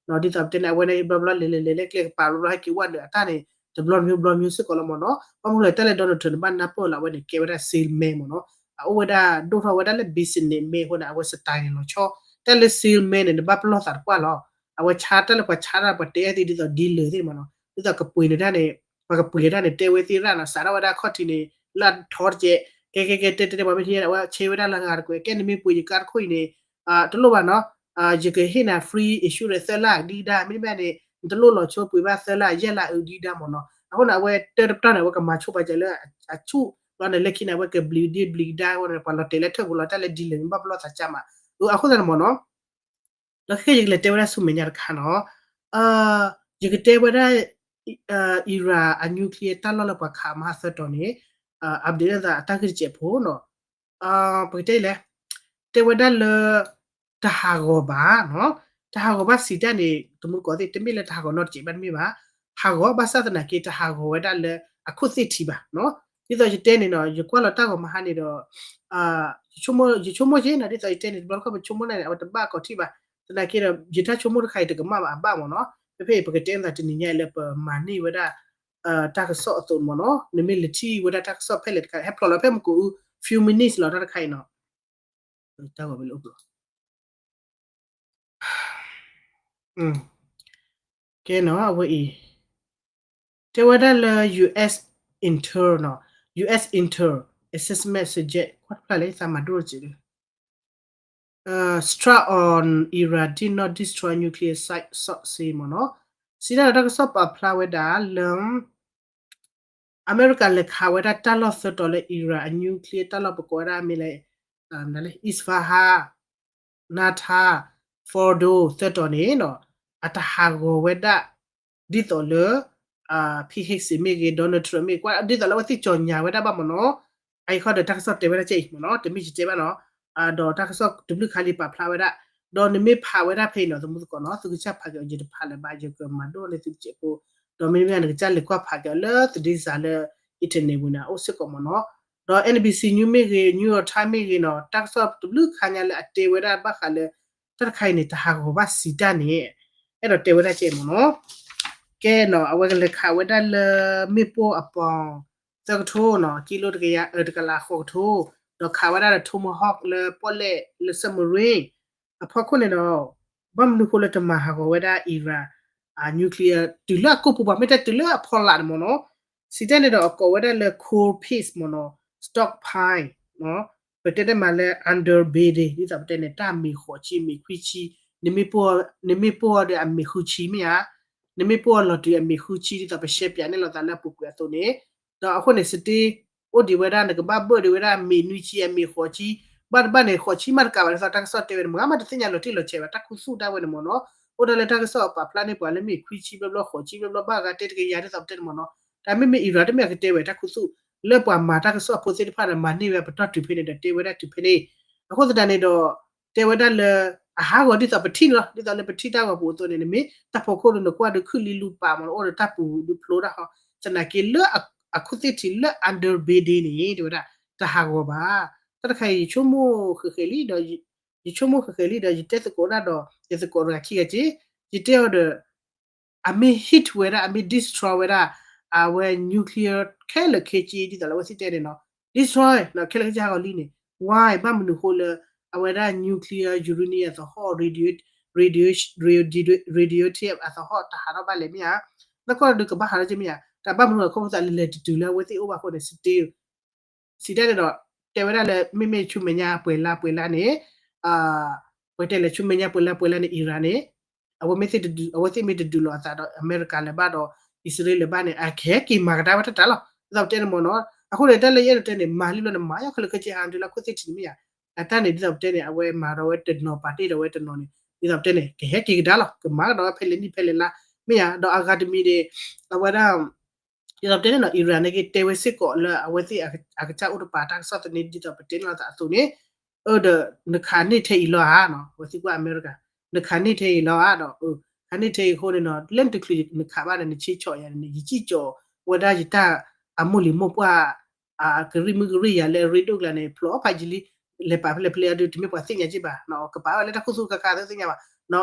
လံ ဒ်သိးပတဲန့ၣ် အဝဲန့ၣ်ဘျီဘျီလဲၤလဲၤလဲၤလဲၤကျဲကပၤဘျီဘျီဟဲက့ၤဝဲနုာ်အတၢ်န့ၣ် တဘျီမ့ၢ်ဘျီမ့ၢ်စ့ၢ်ကီးလီၤမ့ၢ်နီၤ ဘၣ်မနုၤလဲၣ် တၢ်လၢ Donald Trump န့ၣ် ဘၣ်နၢ်ပၢၢ်လီၤ အဝဲန့ၣ် ကဲဝဲဒၣ် salesman မ့ၢ်နီၤ အအိၣ်ဝဲဒၣ်ဒိၣ်ထီၣ်ဝဲဒၣ်လၢ businessman အဃိန့ၣ် အဝဲ style န့ၣ်လီၤဆီ တၢ်လၢ salesman န့ၣ် နဘၣ်ပလီၢ်သးတပှၢ်လီၤ အဝဲဆါတၢ်လၢပှၤဆါတၢ်ပှၤတဲအသ့ၣ်ဒ်သိး dealer သ့ၣ်မ့ၢ်နီၤ ဒ်သိးကပှ့ၤန့ၢ်တၢ်န့ၣ် ပှၤကပှ့ၤတၢ်န့ၣ် တဲဝဲသ့ၣ်ရၣ်နီၤ စးထီၣ်ဝဲဒၣ်ခီၣ်ထံးန့ၣ် လၢအထီတကဲ ကဲကဲကဲ တဲတဲတဲ ပှၤမ့ၢ်ထံၣ် အဝဲဆဲဝဲဒၣ်လၢဂၤတကွဲး ကဲနမ့ၢ်ပှ့ၤယကါတခိၣ်အံၤန့ၣ် တလိၣ်ဘၣ်နီၤ ယကဟ့ၣ်နၤ free insurance သၢလါဒ်ဒါ မ့တမ့ၢ်န့ၣ် နတလိၣ်လီၤဆိပှ့ၤဘၣ်သၢလါယဲၢ်လါအုးဒ်ဒါမ့ၢ်နီၤ အဃိန့ၣ် အဝဲတၢ်တပျၢ်န့ၣ် အဝဲကမၤဆိပာ်စၢၤလၢအဆူၣ် ဘျီန့ၣ် လၢခံန့ၣ် အဝဲကဘျံးဒ့ဘျံးဒါဝဲန့ၣ် ပှၤလီၤတဲာ်လၢထၢၣ်ပူၤလီၤ တၢ်လၢ dealer န့ၣ် ဘၣ်ပလီၢ်သးကၢ်မး အဃိသတးန့ၣ်မ့ၢ်နီၤ ဒီးခဲကဲယကလဲၤတဲဝဲဒၣ်ဆူမဲာ်ညါတခါနီၤ ယကတဲဝဲဒၣ် Iran အ nuclear တၢ်လီၢ်လၢပှၤခးမဟါသၢတီၤန့ၣ် update လၢသးအတၢ်ဂ့ၢ်တစဲးဖိနီၤ ပကတဲလဲၣ် တဲဝဲဒၣ်လၢ တဟးဂီၤဘၣ်နီၤ တဟးဂီၤဘၣ်စံးတၢ်န့ၣ် တမူတကိးသ့ၣ် တမ့ၢ်လၢတဟးဂီၤနီတစဲးဘၣ်တမ့ၢ်ဘၣ် ဟးဂီၤဘၣ်ဆၣ်သနာ်က့ တဟးဂီၤဝဲဒၣ်လၢအခိၣ်သ့ၣ်ထံးဘၣ်နီၤ ဒ်သိးယတဲန့ၣ်နီၤ ယကွၢ်လီၤတၢ်ဂီၤမဟါန့ၣ်ဒီး ယဆိကမိၣ် ယဆိကမိၣ်က့နီၤ ဒ်သိးယတဲန့ၣ် တဘျီတခီၣ်ပဆိကမိၣ်န့ၣ် အဝဲတဘၣ်ကိးထံၣ်ဘၣ် သနာ်က့ဒီး ယတၢ်ဆိကမိၣ်တခါအံၤ တကမၣ်ဘၣ်အဘၣ်မ့ၢ်နီၤ ဖဲဖဲအံၤ ပကတဲနသးတနံၤညါအံၤလၢပမၤန့ၢ်ဝဲဒၣ် တၢ်ကစီၣ်အသိးမ့ၢ်နီၤ နမ့ၢ်လဲၤထံၣ်ဝဲဒၣ်တၢ်ကစီၣ်ဖဲလဲၣ်တခါ ဟဲဖျိးလီၤဖဲမကိးအူ few minutes လီၤ တၢ်တခါအံၤနီၤ တၢ်ဂီၤဝဲလၢအိၣ်ဘျီ ကဲနီၤ အဝဲအံၤ တဲဝဲဒၣ်လၢ US intel နီၤ US intel assessment suggest ကွၢ်တဖျါလဲၣ် သးမၤဒိၣ်တစဲးဒီး strike on Iran did not destroy nuclear site စီးစ့မ့ၢ်နီၤ စံးဒၣ်ဒီးတၢ်ကစီၣ်ပာ်ဖျါဝဲဒၣ်လၢ အမဲရကၤလဲၤခးဝဲဒၣ်တၢ်လီၢ်သၢတီၤလၢ Iran အ nuclear တၢ်လီၢ်ပကိးဝဲဒၣ်မ့ၢ်လၢ Isfahan, Natanz, Fordow သၢတီၤန့ၣ်နီၤ အတဟးဂီၤဝဲဒၣ် ဒ်သိးလၢ Pete Hegseth မ့ၢ်ဂ့ၤ Donald Trump မ့ၢ် ဒ်သိးလၢအဝဲသ့ၣ်ကြော်ငြာဝဲဒၣ်ဘၣ်မ့ၢ်နီၤ အအံၤခီဒီးတၢ်ကစီၣ်တဲဝဲဒၣ်ကဲအံၤမ့ၢ်နီၤ တမ့ၢ်ယတဲဘၣ်နီၤ ဒီးတၢ်ကစီၣ်တဘျုးခါလံပာ်ဖျါဝဲဒၣ် ဒီးနမ့ၢ်ဖးဝဲဒၣ်ဖဲအံၤနီၤ သမူသကိးနီၤ သုကစၢ်ဖးက့ၤအီၤယတဖးလၢၤဘၣ် ယကမၤဒိၣ်န့ၢ်သုတစဲးဖိ, ဒီးမ့မ့ၢ်နကစၢ်လဲၤကွၢ်ဖးက့ၤအီၤလၢသဒ့စးလၢ internet ပူၤန့ၣ် အိၣ်စ့ၢ်ကီးမ့ၢ်နီၤ, ဒီး NBC News မ့ၢ်ဂ့ၤ New York Times မ့ၢ်ဂ့ၤနီၤ တၢ်ကစီၣ်တဘျုးခါညါလၢအတဲဝဲဒၣ်ဘၣ်ဃးလၢ တၢ်တခါအံၤန့ၣ် တဟးဂီၤဘၣ်စံးတၢ်န့ၣ် အဲၣ်ဒိးတဲဝဲဒၣ်ကဲမ့ၢ်နီၤ, ကဲနီၤ အဝဲကလဲၤခးဝဲဒၣ်လၢ မ့ၣ်ပိၢ်အပီၤ သၢကထိနီၤ ကံလိတကယၤအၢတကလးဃိးကထိ, ဒီးခးဝဲဒၣ်ဒီး Tomahawk လၢပီၣ်လဲၣ်လၢ submarine အဖီခိၣ်န့ၣ်ဒီး ဘၣ်မနုၤဃိလၢတမၤဟးဂီၤဝဲဒၣ် Iran အ nuclear တုၤလၢအကိာ်ပူၤဘၣ် မ့ၢ်တဲတုၤလၢအဖီလာ်န့ၣ်မ့ၢ်နီၤ, စံးတၢ်န့ၣ်ဒီးအကိးဝဲဒၣ်လၢ coal piece မ့ၢ်နီၤ stockpile ပတဲတမးလၢ underbelly ဒ်သိးပတဲန့ၣ် တၢ်မ့ၢ်ဃိးဆံ မ့ၢ်ခွံဆံ, နမ့ၢ်ပိၢ်အီၤဒီးအမ့ၢ်ဃုဆံမ့ၢ်ဧါ, နမ့ၢ်ပိၢ်အီၤလီၤတုၤအမ့ၢ်ဃုဆံ ဒ်သိးပရှဲပၠးန့ၢ်လိာ်သးလၢအပူၤကွံာ်အသိးန့ၣ်, ဒီးအဃိန့ၣ် စတ့ အိၣ်ဒံးဝဲဒၣ် နကဘၣ်ဘၢၣ်ဒံးဝဲဒၣ် မ့ၢ်နွံဆံ အမ့ၢ်ဃိးဆံ, ဘၣ်တဘၣ်န့ၣ် ဃိးဆံမးတကးဘၣ် ဒ်သိးတၢ်ကစီၣ်တဲဝဲန့ၣ် မ့ၢ်ဂ့ၤမးတသ့ၣ်ညါလီၤတံၢ်လီၤဆဲးဘၣ် တၢ်ခူသူၣ်ဒၣ်ဝဲန့ၣ်မ့ၢ်နီၤ, အိၣ်ဒၣ်လၢတၢ်ကစီၣ်အပာ်ဖျါန့ၢ်ပှၤလၢမ့ၢ်ခွံဆံဘျီဘျီ ဃိးဆံဘျီဘျီ ဘၣ်ဂၤတဲတကယၤ ဒ်သိးပတဲန့ၣ်မ့ၢ်နီၤ, တၢ်မ့မ့ၢ် Iran တမ့ၢ်အကတဲဝဲတၢ်ခူသူၣ် လၢပှၤမၤတၢ်ကစီၣ်အဖိသ့ၣ်တဖၣ်ဒီး မၤန့ၢ်ဝဲပတီၢ်တုၤဖဲန့ၣ်ဒီး တဲဝဲဒၣ်တုၤဖဲန့ၣ်, အဃိသတးန့ၣ်ဒီး တဲဝဲဒၣ်လၢ အဟးဂီၤဒ်သိးပထံၣ်န့ၣ်လီၤ ဒ်သိးလၢပထံၣ်တၢ်ဂီၤပူၤအသိးန့ၣ် နမ့ၢ်တၢ်ဖီခိၣ်ဒီး နကွၢ်ဒုးခုၣ်လံလူပာ်မ့ၢ်နီၤ အိၣ်ဒီးတၢ်ပူၤဒုးဖျိတၢ်ဟီ, သနာ်က့လၢအခိၣ်သ့ၣ်ထံးလၢ underbelly န့ၣ် တဲဝဲဒၣ် တဟးဂီၤဘၣ်, တၢ်တခါအံၤ ယဆိကမိၣ်ဃဲးဃဲးလံဒီး ယဆိကမိၣ်ဃဲးဃဲးလံဒီး ယတဲသကိးဒၣ်ဒီး ယသကိးတဂၤခံဂၤက့, ယတဲအီၤဒီး အမ့ၢ် hit ဝဲဒၣ် အမ့ၢ် destroy ဝဲဒၣ် အဝဲ nuclear ခဲလၢာ်ခဲဆ့ ဒ်သိးလၢအဝဲသ့ၣ်တဲန့ၣ်နီၤ destroy ခဲလၢာ်ခဲဆ့ဟးဂီၤလံန့ၣ် why ဘၣ်မနုၤဃိလၢ အဝဲဒၣ် nuclear uranium အသဟီၣ် radio radio radioactive အသဟီၣ်တဟးထီၣ်ဘၣ်လဲၣ်မ့ၢ်ဧါ, နီၢ်ကီၢ်ဒီးကဘၣ်ဟးထီၣ်က့မ့ၢ်ဧါ, တၢ်ဘၣ်မနုၤအခိၣ်ဖသးလဲၤလဲၤတုၤတုၤလၢအဝဲသ့ၣ်အိၣ်ဘၣ်အဃိန့ၣ် စတ့ စံးတၢ်န့ၣ်ဒီး တဲဝဲဒၣ်လၢ မ့မ့ၢ်ဆူမဲာ်ညါပှဲၤလါပှဲၤလါန့ၣ် ပတဲလဲၤဆူမဲာ်ညါပှဲၤလါပှဲၤလါန့ၣ် Iran န့ၣ် အဝဲမ့ၢ်သ့ၣ်တဒုး အဝဲသ့ၣ်မ့ၢ်တဒုးလိာ်အသးဒီး အမဲရကၤလၢၤဘၣ်ဒီး အံၣ်စရ့လးလၢၤဘၣ်န့ၣ် အကဟဲက့ၤမၤကဒါဝဲတၢ်တၢ်လီၤ. ဒ်သိးပတဲန့ၣ်မ့ၢ်နီၤ အဃိန့ၣ် တၢ်လၢယအဲၣ်ဒိးတဲန့ၣ် မၤလံလီၤန့ၣ် မၤယီၤခဲလၢာ်ခဲဆ့ဟးတုၤလၢခိၣ်သ့ၣ်ထံးန့ၣ်မ့ၢ်ယါ အတၢ်န့ၣ် ဒ်သိးပတဲန့ၣ် အဝဲမၤဒီးဝဲတနီၤ ပာ်တ့ၢ်ဒီးဝဲတနီၤန့ၣ် ဒ်သိးပတဲန့ၣ် ကဟဲက့ၤကဒါလီၤ ကမၤကဒီးဝဲဖဲလဲၣ်နံၣ်ဖဲလဲၣ်လါ မ့ၢ်ယါ ဒီးအဂၤတမံၤန့ၣ် အဝဲဒၣ် ဒ်သိးပတဲန့ၣ်နီၤ Iran န့ၣ်က့ၤတဲဝဲစ့ၢ်ကီးလၢအဝဲသ့ၣ်အကစၢ်အိၣ်တပၤတၢ်ကစီၣ်သန့ ဒ်သိးပတဲန့ၣ်လီၤသးအသိးန့ၣ် အၢဒီး နခးန့ၢ်ထဲအံၤလီၤဧါနီၤ အဝဲသ့ၣ်ကွၢ်အမဲရကၤ နခးန့ၢ်ထဲအံၤလီၤဧါဒီး ခးန့ၢ်ထဲအံၤအဃိန့ၣ်နီၤ လၢတချုးနခးဘၣ်န့ၣ် နဆ့ဆီၣ်ယၤန့ၣ် ယစံၣ်ကၠီၤဝဲဒၣ်ယတၢ်အမိၢ်လံၤမိၢ်ပှၢ် ကရံၣ်မုၢ်ကရံၣ်ယၤလၢအရ့ဒိၣ်ကျါန့ၣ် ဖျိးဖးယံာ်လံ လဲၤပာ်ဖဲလဲၣ်ဖဲလဲၣ်အဒုး တမ့ၢ်ပှၤသ့ၣ်ညါက့ဘၣ် ကပာ်ဝဲလၢတၢ်ခူသူၣ်ခါခါသ့ၣ်ညါဘၣ်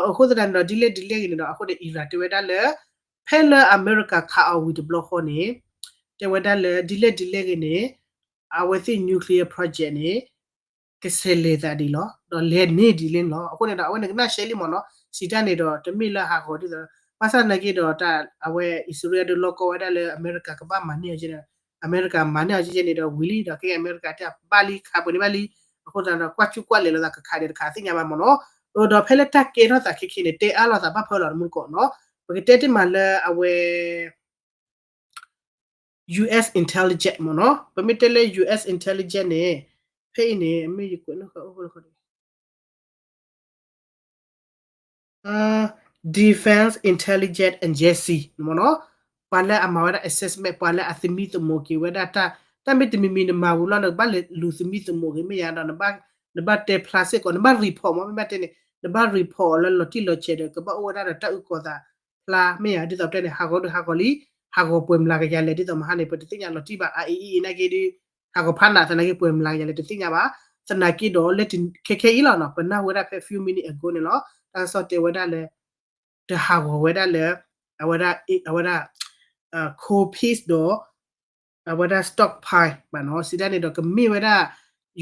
အဃိသတးန့ၣ်ဒီး ဒ်လဲၣ်ဒ်လဲၣ်ဂ့ၤန့ၣ်ဒီး အဃိန့ၣ် Iran တဲဝဲဒၣ်လၢ ဖဲလၢအမဲရကၤခးအီၤဝံၤတဘျီဃီန့ၣ် တဲဝဲဒၣ်လၢဒ်လဲၣ်ဒ်လဲၣ်ဂ့ၤန့ၣ် အဝဲသ့ၣ် nuclear project န့ၣ် ကဆဲးလဲၤသးဒ်လီၤ ဒီးလဲၤန့ၢ်ဒ်လဲၣ်န့ၣ်လီၤ. အဃိန့ၣ်ဒီး အဝဲန့ၣ်ကနၣ်ရှဲလံမ့ၢ်နီၤ စံးတၢ်န့ၣ်ဒီး တမ့ၢ်လၢဟးဂီၤဒ်သိး ဘၣ်ဆၣ်သနာ်က့ဒီး တၢ်အဝဲအံၣ်စရ့လးဒုးလီၢ်ကီဝဲဒၣ်လၢအမဲရကၤကဘၣ်မၤန့ၢ်အီၤကဲန့ၣ် အမဲရကၤမၤန့ၢ်အီၤကဲန့ၣ်ဒီးဝံၤလံ ဒီးကဲအမဲရကၤတဲဘၣ်လံခးပှဲၤန့ၣ်ဘၣ်လံ အဃိသတးဒီး ကွၢ်ကူကွၢ်လဲၤလိာ်သးကခးဒံးတခါသ့ၣ်ညါဘၣ်မ့ၢ်နီၤ. အၢ ဒီးဖဲလၢတၢ်ကဲထီၣ်သးခဲခဲန့ၣ် တဲအါလိာ်သးဘၣ်ဖၢလီၤတမူတကိးနီၤ. ပကတဲတ့ၢ်မးလၢအဝဲ US intelligence မ့ၢ်နီၤ. ပမ့ၢ်တဲလၢ US intelligence န့ၣ် ဖဲအံၤန့ၣ် မ့ၢ်ယကွဲးနီၣ်ဃာ်အိၣ်ဃိလၢဃီန့ၣ် Defense Intelligence Agency မ့ၢ်နီၤ, ပှၤလၢအမၤဝဲဒၣ် assessment ပှၤလၢအသမံသမိးက့ၤဝဲဒၣ်တၢ်, တၢ်မ့ၢ်တမံၤမံၤနမၤဝံၤလီၤ နကဘၣ်လဲၤလူၤသမံသမိးက့ၤမ့ၢ်ယါဒီး နဘၣ်တဲဖျါစ့ၢ်ကီး နဘၣ် report မ့ၢ်မ့ၢ်ဘၣ်တဲန့ၣ် နဘၣ် report လၢလီၤတံၢ်လီၤဆဲးဒီး ကဘၣ်အိၣ်ဝဲဒၣ်ဒီးတၢ်အုၣ်ကီၤသးဖျါမ့ၢ်ယါ ဒ်သိးပတဲန့ၣ် ဟးဂီၤဒုးဟးဂီၤလံ, ဟးဂီၤပှဲၤမျးကယၤလဲၣ် ဒ်သိးမဟါန့ၣ် ပတသ့ၣ်ညါလီၤတံၢ်ဘၣ် အအံၤအံၤနာ်က့ဒုး ဟးဂီၤဖးနးသနာ်က့ပှဲၤမျးကယၤလဲၣ်တသ့ၣ်ညါဘၣ်, သနာ်က့ဒီးလၢခဲခဲအံၤလီၤနီၤ ပနၢ်ဟူဝဲဒၣ်ဖဲ few minute ago န့ၣ်လီၤ, တၢ်ကစီၣ်တဲဝဲဒၣ်လၢ တဟးဂီၤဝဲဒၣ်လၢ အဝဲဒၣ် အဝဲဒၣ် coal piece ဒီး အဝဲဒၣ် stockpile ဘၣ်နီၤ, စံးတၢ်န့ၣ်ဒီးကမ့ၢ်ဝဲဒၣ်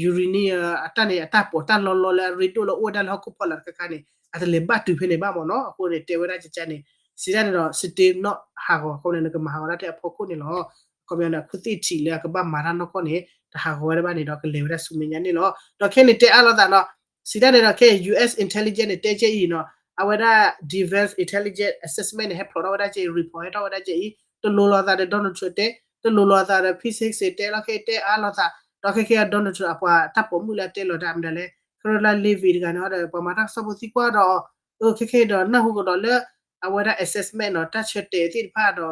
uranium အတၢ်န့ၣ် အတၢ်ပီးတၢ်လီလီလၢအရ့ဒိၣ်လၢအိၣ်ဝဲဒၣ်လၢဟီၣ်ခိၣ်ဖီလာ်တခါခါန့ၣ် အတလဲၤဘၣ်တုၤဖဲန့ၣ်ဘၣ်မ့ၢ်နီၤ, အဃိန့ၣ် တဲဝဲဒၣ်ကကန့ၣ် စံးတၢ်န့ၣ်ဒီး still not ဟးဂီၤ အဃိန့ၣ် နကမၤဟးဂီၤဒၣ်ထဲအဖီခိၣ်န့ၣ်လီၤ, အခီပညီန့ၣ် အခိၣ်သ့ၣ်ထံးလၢအကဘၣ်မၤတၢ်နီၢ်ကီၢ်န့ၣ် တဟးဂီၤဝဲဒၣ်ဘၣ်န့ၣ်ဒီး ကလဲၤဝဲဒၣ်ဆူမဲာ်ညါန့ၣ်လီၤ, ဒီးခဲန့ၣ်တဲအါလိာ်သးနီၤ, စံးတၢ်န့ၣ်ဒီးခဲ US intelligence န့ၣ် တဲကဲအံၤနီၤ, အဝဲဒၣ် defense intelligence assessment န့ၣ် ဟဲဖျိးထီၣ်ဝဲဒၣ်ကဲအံၤ report ဟဲထီၣ်ဝဲဒၣ်ကဲအံၤ, တလိၤလိာ်သးဒီး Donald Trump တဲ, တလိၤလိာ်သးဒီး Pete Hegseth တဲလီၤ ခဲတဲအါလိာ်သး, ဒီးခဲခဲ Donald Trump အပှၤတၢ်ပိာ်မုၣ်လၢအတဲလီၤတၢ်မနုၤလဲၣ်, Karoline Leavitt တဂၤန့ၣ်ဒီး ပှၤမၤတၢ်ကစီၣ်ဖိသံကွၢ်ဒီး အၢ ခဲခဲဒီးနၢ်ဟူကဒီးလၢ အဝဲဒၣ် assessment နီၤ တၢ်ဆၢတဲာ်သ့ၣ်တဖၣ်ဒီး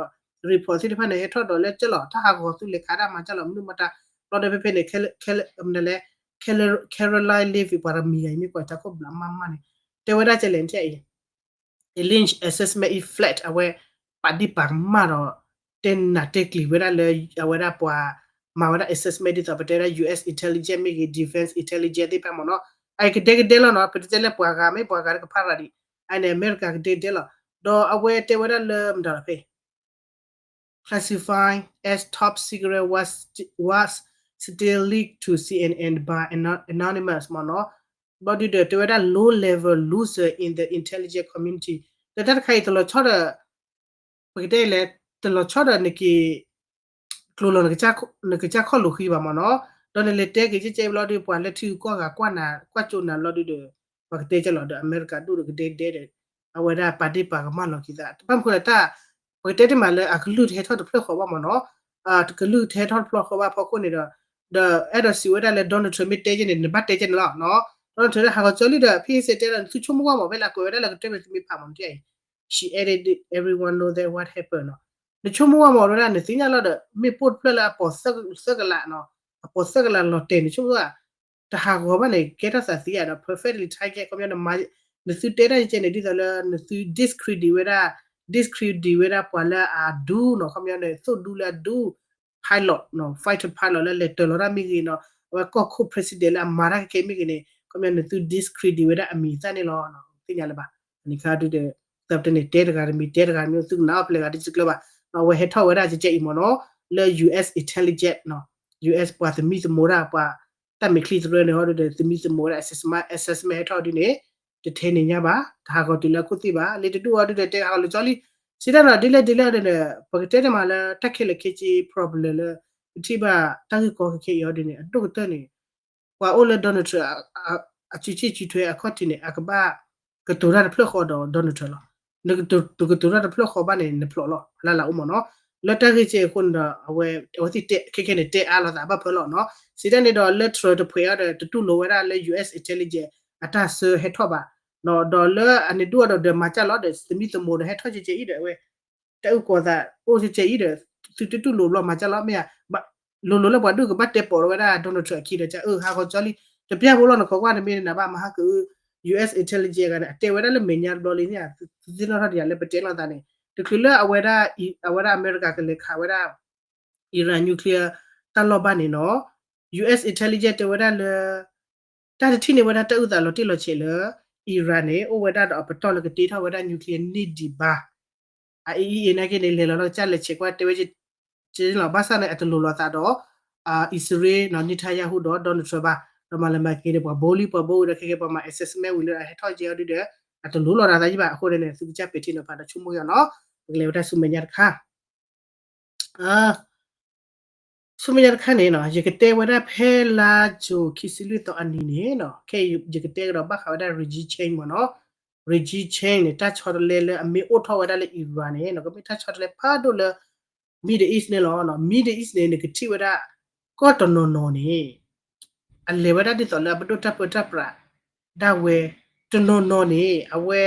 report သ့ၣ်တဖၣ်န့ၣ် ဟဲထီၣ်ဒီးလၢကၠၢ်လီၤ တၢ်ဟးဂီၤသုလဲၤခးတၢ်မၤကၠၢ်လီၤ မနုၤမတၤ, ဘျီဒီးဖဲဖဲန့ၣ် မနုၤလဲၣ် Caroline Leavitt ပှၤတမံၤဂၤအံၤမ့ၢ်ကွၢ်တၢ်ခိၣ်ဘျးမးမးန့ၣ် တဲဝဲဒၣ်ကဲလဲၣ်ထဲအံၤ Lynch assessment is flat အဝဲ ပာ်ဒ့ၣ်ပာ်ကမၣ်ဒီး တဲနးတဲကျံၤဝဲဒၣ်လၢ အဝဲဒၣ်ပှၤ မၤဝဲဒၣ် assessment ဒ်သိးပတဲဝဲဒၣ် U S intelligence မ့ၢ်ဂ့ၤ defense intelligence သ့ၣ်တဖၣ်မ့ၢ်နီၤ အကဒဲကဒဲလီၤနီၤ ပတဲလၢပှၤဂၤမ့ၢ်ပှၤဂၤတကဖၣ်ရၤဒံး အန့ၣ် အမဲရကၤကဒဲကဒဲလီၤ ဒီးအဝဲတဲဝဲဒၣ်လၢမတၤလီၤဖဲ classified as top secret was was still leaked to C N N by anonymous မ့ၢ်နီၤ ဘျီဒုဒီးတဲဝဲဒၣ် low level loser in the intelligence community ဒီးတၢ်တခါအံၤတလီၤဆီဒီး ပကတဲလဲၣ် တလီၤဆီဒီးနက့ၤ ကျိၤလီၤ နကစၢ်ခီၣ်လိာ်ဃံဘၣ်မ့ၢ်နီၤ ဒီးနလဲၤတဲက့ၤကဲကဲဘျီဒု ပှၤလၢထံဂုၤကီၢ်ဂၤကွၢ်နၤ ကွၢ်ကၠိနၤဘျီဒုဒီး ပှၤကတဲကဲလီၤဒီး အမဲရကၤဒိၣ်ဒီးကဒဲကဒဲဒီး အဝဲဒၣ်ပာ်ဒ့ၣ်ပာ်ကမၣ်လီၤက့ၤသး တဘၣ်မနုၤဃိလဲၣ်တၢ် ပကတဲတ့ၢ်မးလၢအကလုၢ်တဟဲထီၣ်တဖျၢၣ်ဃီဘၣ်မ့ၢ်နီၤ ကလုၢ်တဟဲထီၣ်တဖျၢၣ်ဃီဘၣ်ဖီခိၣ်န့ၣ်ဒီး ဒီးအဲၣ်ဒိးစံးဝဲဒၣ်လၢ Donald Trump မ့ၢ်တဲကဲန့ၣ် နဘၣ်တဲကဲန့ၣ်လီၤ Donald Trump လၢဟးဂီၤကၠီလံဒီး ဖဲစဲတဲလၢ နသုဆိကမိၣ်ကွၢ်မး ဖဲလၢအကွဲးဝဲဒၣ်လၢကတၢၢ်မ့ၢ်သုမ့ၢ်ဖးမ့ၢ်နီၤ She added, everyone know that what happened နီၤ နဆိကမိၣ်ကွၢ်မးဝဲဒၣ် နသ့ၣ်ညါလီၤဒီး မ့ၣ်ပိၢ်တဖျၢၣ်လၢအပိာ်သၢကလးနီၤ အပိာ်သၢကလးလီၤတဲာ် နဆိကမိၣ်ကွၢ် တဟးဂီၤဘၣ်န့ၣ် ကဲထီၣ်သးသံဧါဒီး perfectly target ခီပညီ နသုတဲတၢ်ကဲန့ၣ် ဒ်သိးလၢနသု discredit ဝဲဒၣ် discredit ဝဲဒၣ်ပှၤလၢအဒူနီၤ ခီပညီန့ၣ် သိၣ်ဒူလၢအဒူ pilot နီၤ fighter pilot လၢလဲၤတၢၤလီၤတၢ်မ့ၢ်ဂ့ၤနီၤ အဝဲကီၢ်ခိၣ် president လၢအမၤတၢ်ကဲကဲမ့ၢ်ဂ့ၤန့ၣ် ခီပညီနသု discredit ဝဲဒၣ်အမံၤအသၣ်န့ၣ်လီၤ သ့ၣ်ညါလၢၤဘၣ် အန့ၣ်ခါဒုဒီး သးပတဲန့ၣ် တဲတဂၤတမံၤ တဲတဂၤတမံၤ သုကနၣ်အီၣ်ဖဲလဲၣ်ဂၤဒ်စကျၢဘၣ် အဝဲဟဲထီၣ်ဝဲဒၣ်ကဲကဲအံၤမ့ၢ်နီၤ လၢ U S intelligence နီၤ U S ပှၤသမံသမိးတၢ် ပှၤတၢ်မဲာ်ချံသရၢန့ၣ်ဟီဒုဒီး သမံသမိးဝဲဒၣ် assessment ဟဲထီၣ်ဒ်န့ၣ် တထဲန့ၣ်ညါဘၣ် တဟးဂီၤတုၤလၢအခိၣ်သ့ၣ်ဘၣ် လၢတဒူၣ်အီၤဒုဒီး တဲဟးဂီၤလၢကၠီလံ စံးတၢ်နီၤ ဒ်လဲၣ်ဒ်လဲၣ်အီၤဒုန့ၣ် ပကတဲန့ၣ်မးလၢတၢ်ခဲလၢာ်ခဲဆ့ problem လၢ ပထံၣ်ဘၣ်တၢ်ဂ့ၢ်ကီခဲခဲအံၤအီၤဒုန့ၣ် အဒိၣ်ကတၢၢ်န့ၣ် ပှၤအိၣ်လၢ Donald Trump အစုစ့ၣ်စုထွဲအခီၣ်ထံးန့ၣ် အကဘၣ်ကတိၤတၢ်တဖျၢၣ်ဃီဒီး Donald Trump လီၤ. နကတိၤတၢ်တဖျၢၣ်ဃီဘၣ်န့ၣ် နဖျိးလီၤ လၢ်လၢ်အိၣ်မ့ၢ်နီၤ. လၢတၢ်ဂ့ၢ်ကဲအံၤအဃိန့ၣ်ဒီး အဝဲ အဝဲသ့ၣ်တဲ ခဲခဲန့ၣ် တဲအါလိာ်သးဘၣ်ဖၢလီၤနီၤ. စံးတၢ်န့ၣ်ဒီး လၢ Trump တဖှဲးအီၤဒီး တတူၢ်လိာ်ဝဲဒၣ်လၢ U S intelligence အတၢ်ဆၢဟဲထီၣ်ဘၣ် ဒီးလၢအန့ၣ်ဒူၣ်အီၤဒီး ဒီးမၤစၢ်လီၤဒီး သမံသမိးဒီးဟဲထီၣ်ကဲကဲအံၤဒီး အဝဲ တၢ်အုၣ်ကီၤသး အိၣ်ကဲကဲအံၤဒီး သုတတူၢ်လိာ်ဘျီမၤစၢ်လီၤ မ့ၢ်ဧါ. လိၤလိၤလၢပှၤဒိၣ်ကဘၣ်တဲပိာ်ဝဲဒၣ် Donald Trump အခံဒီး ကအိၣ်ဟးဂီၤကၠီလံ တပျၢ်ဖိလီၤ နခိးကွၢ်တမ့ၢ်နဘၣ်မၤဟးကအိၣ် U S intelligence ဂၤန့ၣ် အတဲဝဲဒၣ်လၢမဲာ်ညါတဘျီလံန့ၣ် သုသ့ၣ်နီၣ်ထီၣ်ဒံးဧါ လၢပတဲလိာ်သးန့ၣ် တချုးလၢအဝဲဒၣ် အဝဲဒၣ်အမဲရကၤကလဲၤခးဝဲဒၣ် Iran nuclear တၢ်လီၢ်ဘၣ်န့ၣ်နီၤ U S intelligence တဲဝဲဒၣ်လၢ တၢ်တထံၣ်န့ၢ်ဝဲဒၣ်တၢ်အုၣ်သးလီၤတံၢ်လီၤဆဲးလၢ Iran န့ၣ် အိၣ်ဝဲဒၣ်ဒီးအပတီၢ်လၢကတ့ထီၣ်ဝဲဒၣ် nuclear န့ၢ်ဒံးဘၣ်. အ IAEA နာ်က့န့ၣ် လဲၤလီၤလီၤကစၢ်လဲၤဆဲးကွၢ်တဲဝဲက့လီၤ ဘၣ်ဆၣ်န့ၣ် အတလိၤလိာ်သးဒီး အံၣ်စရ့လး Netanyahu ဒီး Donald Trump ဘၣ် ဒီးမၤလၢမၤက့ၤဒီးပှၤဘိလံပှၤဘိဝံၤဒီး ခဲကဲပှၤမၤ assessment ဝံၤလၢအဟဲထီၣ်ကဲအီၤဒုဒီး အတလိၤလိာ်သးသးယံၣ်ဘၣ် အဃိန့ၣ် သုကစၢ်ပဲာ်ထံနီၤဖးဒီးဆိကမိၣ်ယီၤနီၤ ပကလဲၤဝဲဒၣ်ဆူမဲာ်ညါတခါ ဆူမဲာ်ညါတခါန့ၣ်နီၤ ယကတဲဝဲဒၣ်ဖဲလါကၠိၤခံဆံလွံၢ်သီအနံၤန့ၣ်နီၤ ခဲအံၤယကတဲကဒီးဘၣ်ဃးဝဲဒၣ် regime change မ့ၢ်နီၤ regime change န့ၣ် တၢ်ဆီတလဲလၢအမ့ၢ်အိၣ်ထီၣ်ဝဲဒၣ်လၢ Iran န့ၣ်နီၤ ကမ့ၢ်တၢ်ဆီတလဲဖးဒိၣ်လၢ Middle East န့ၣ်လီၤ. Middle East န့ၣ် နကထံၣ်ဝဲဒၣ် ကီၢ်တနီၤနီၤန့ၣ် အလဲၤဝဲဒၣ်ဒ်သိးလၢအပဒိၣ်တၢ်ပၢတၢ်ပြး ဒၣ်ဝဲ တနီၤနီၤန့ၣ် အဝဲ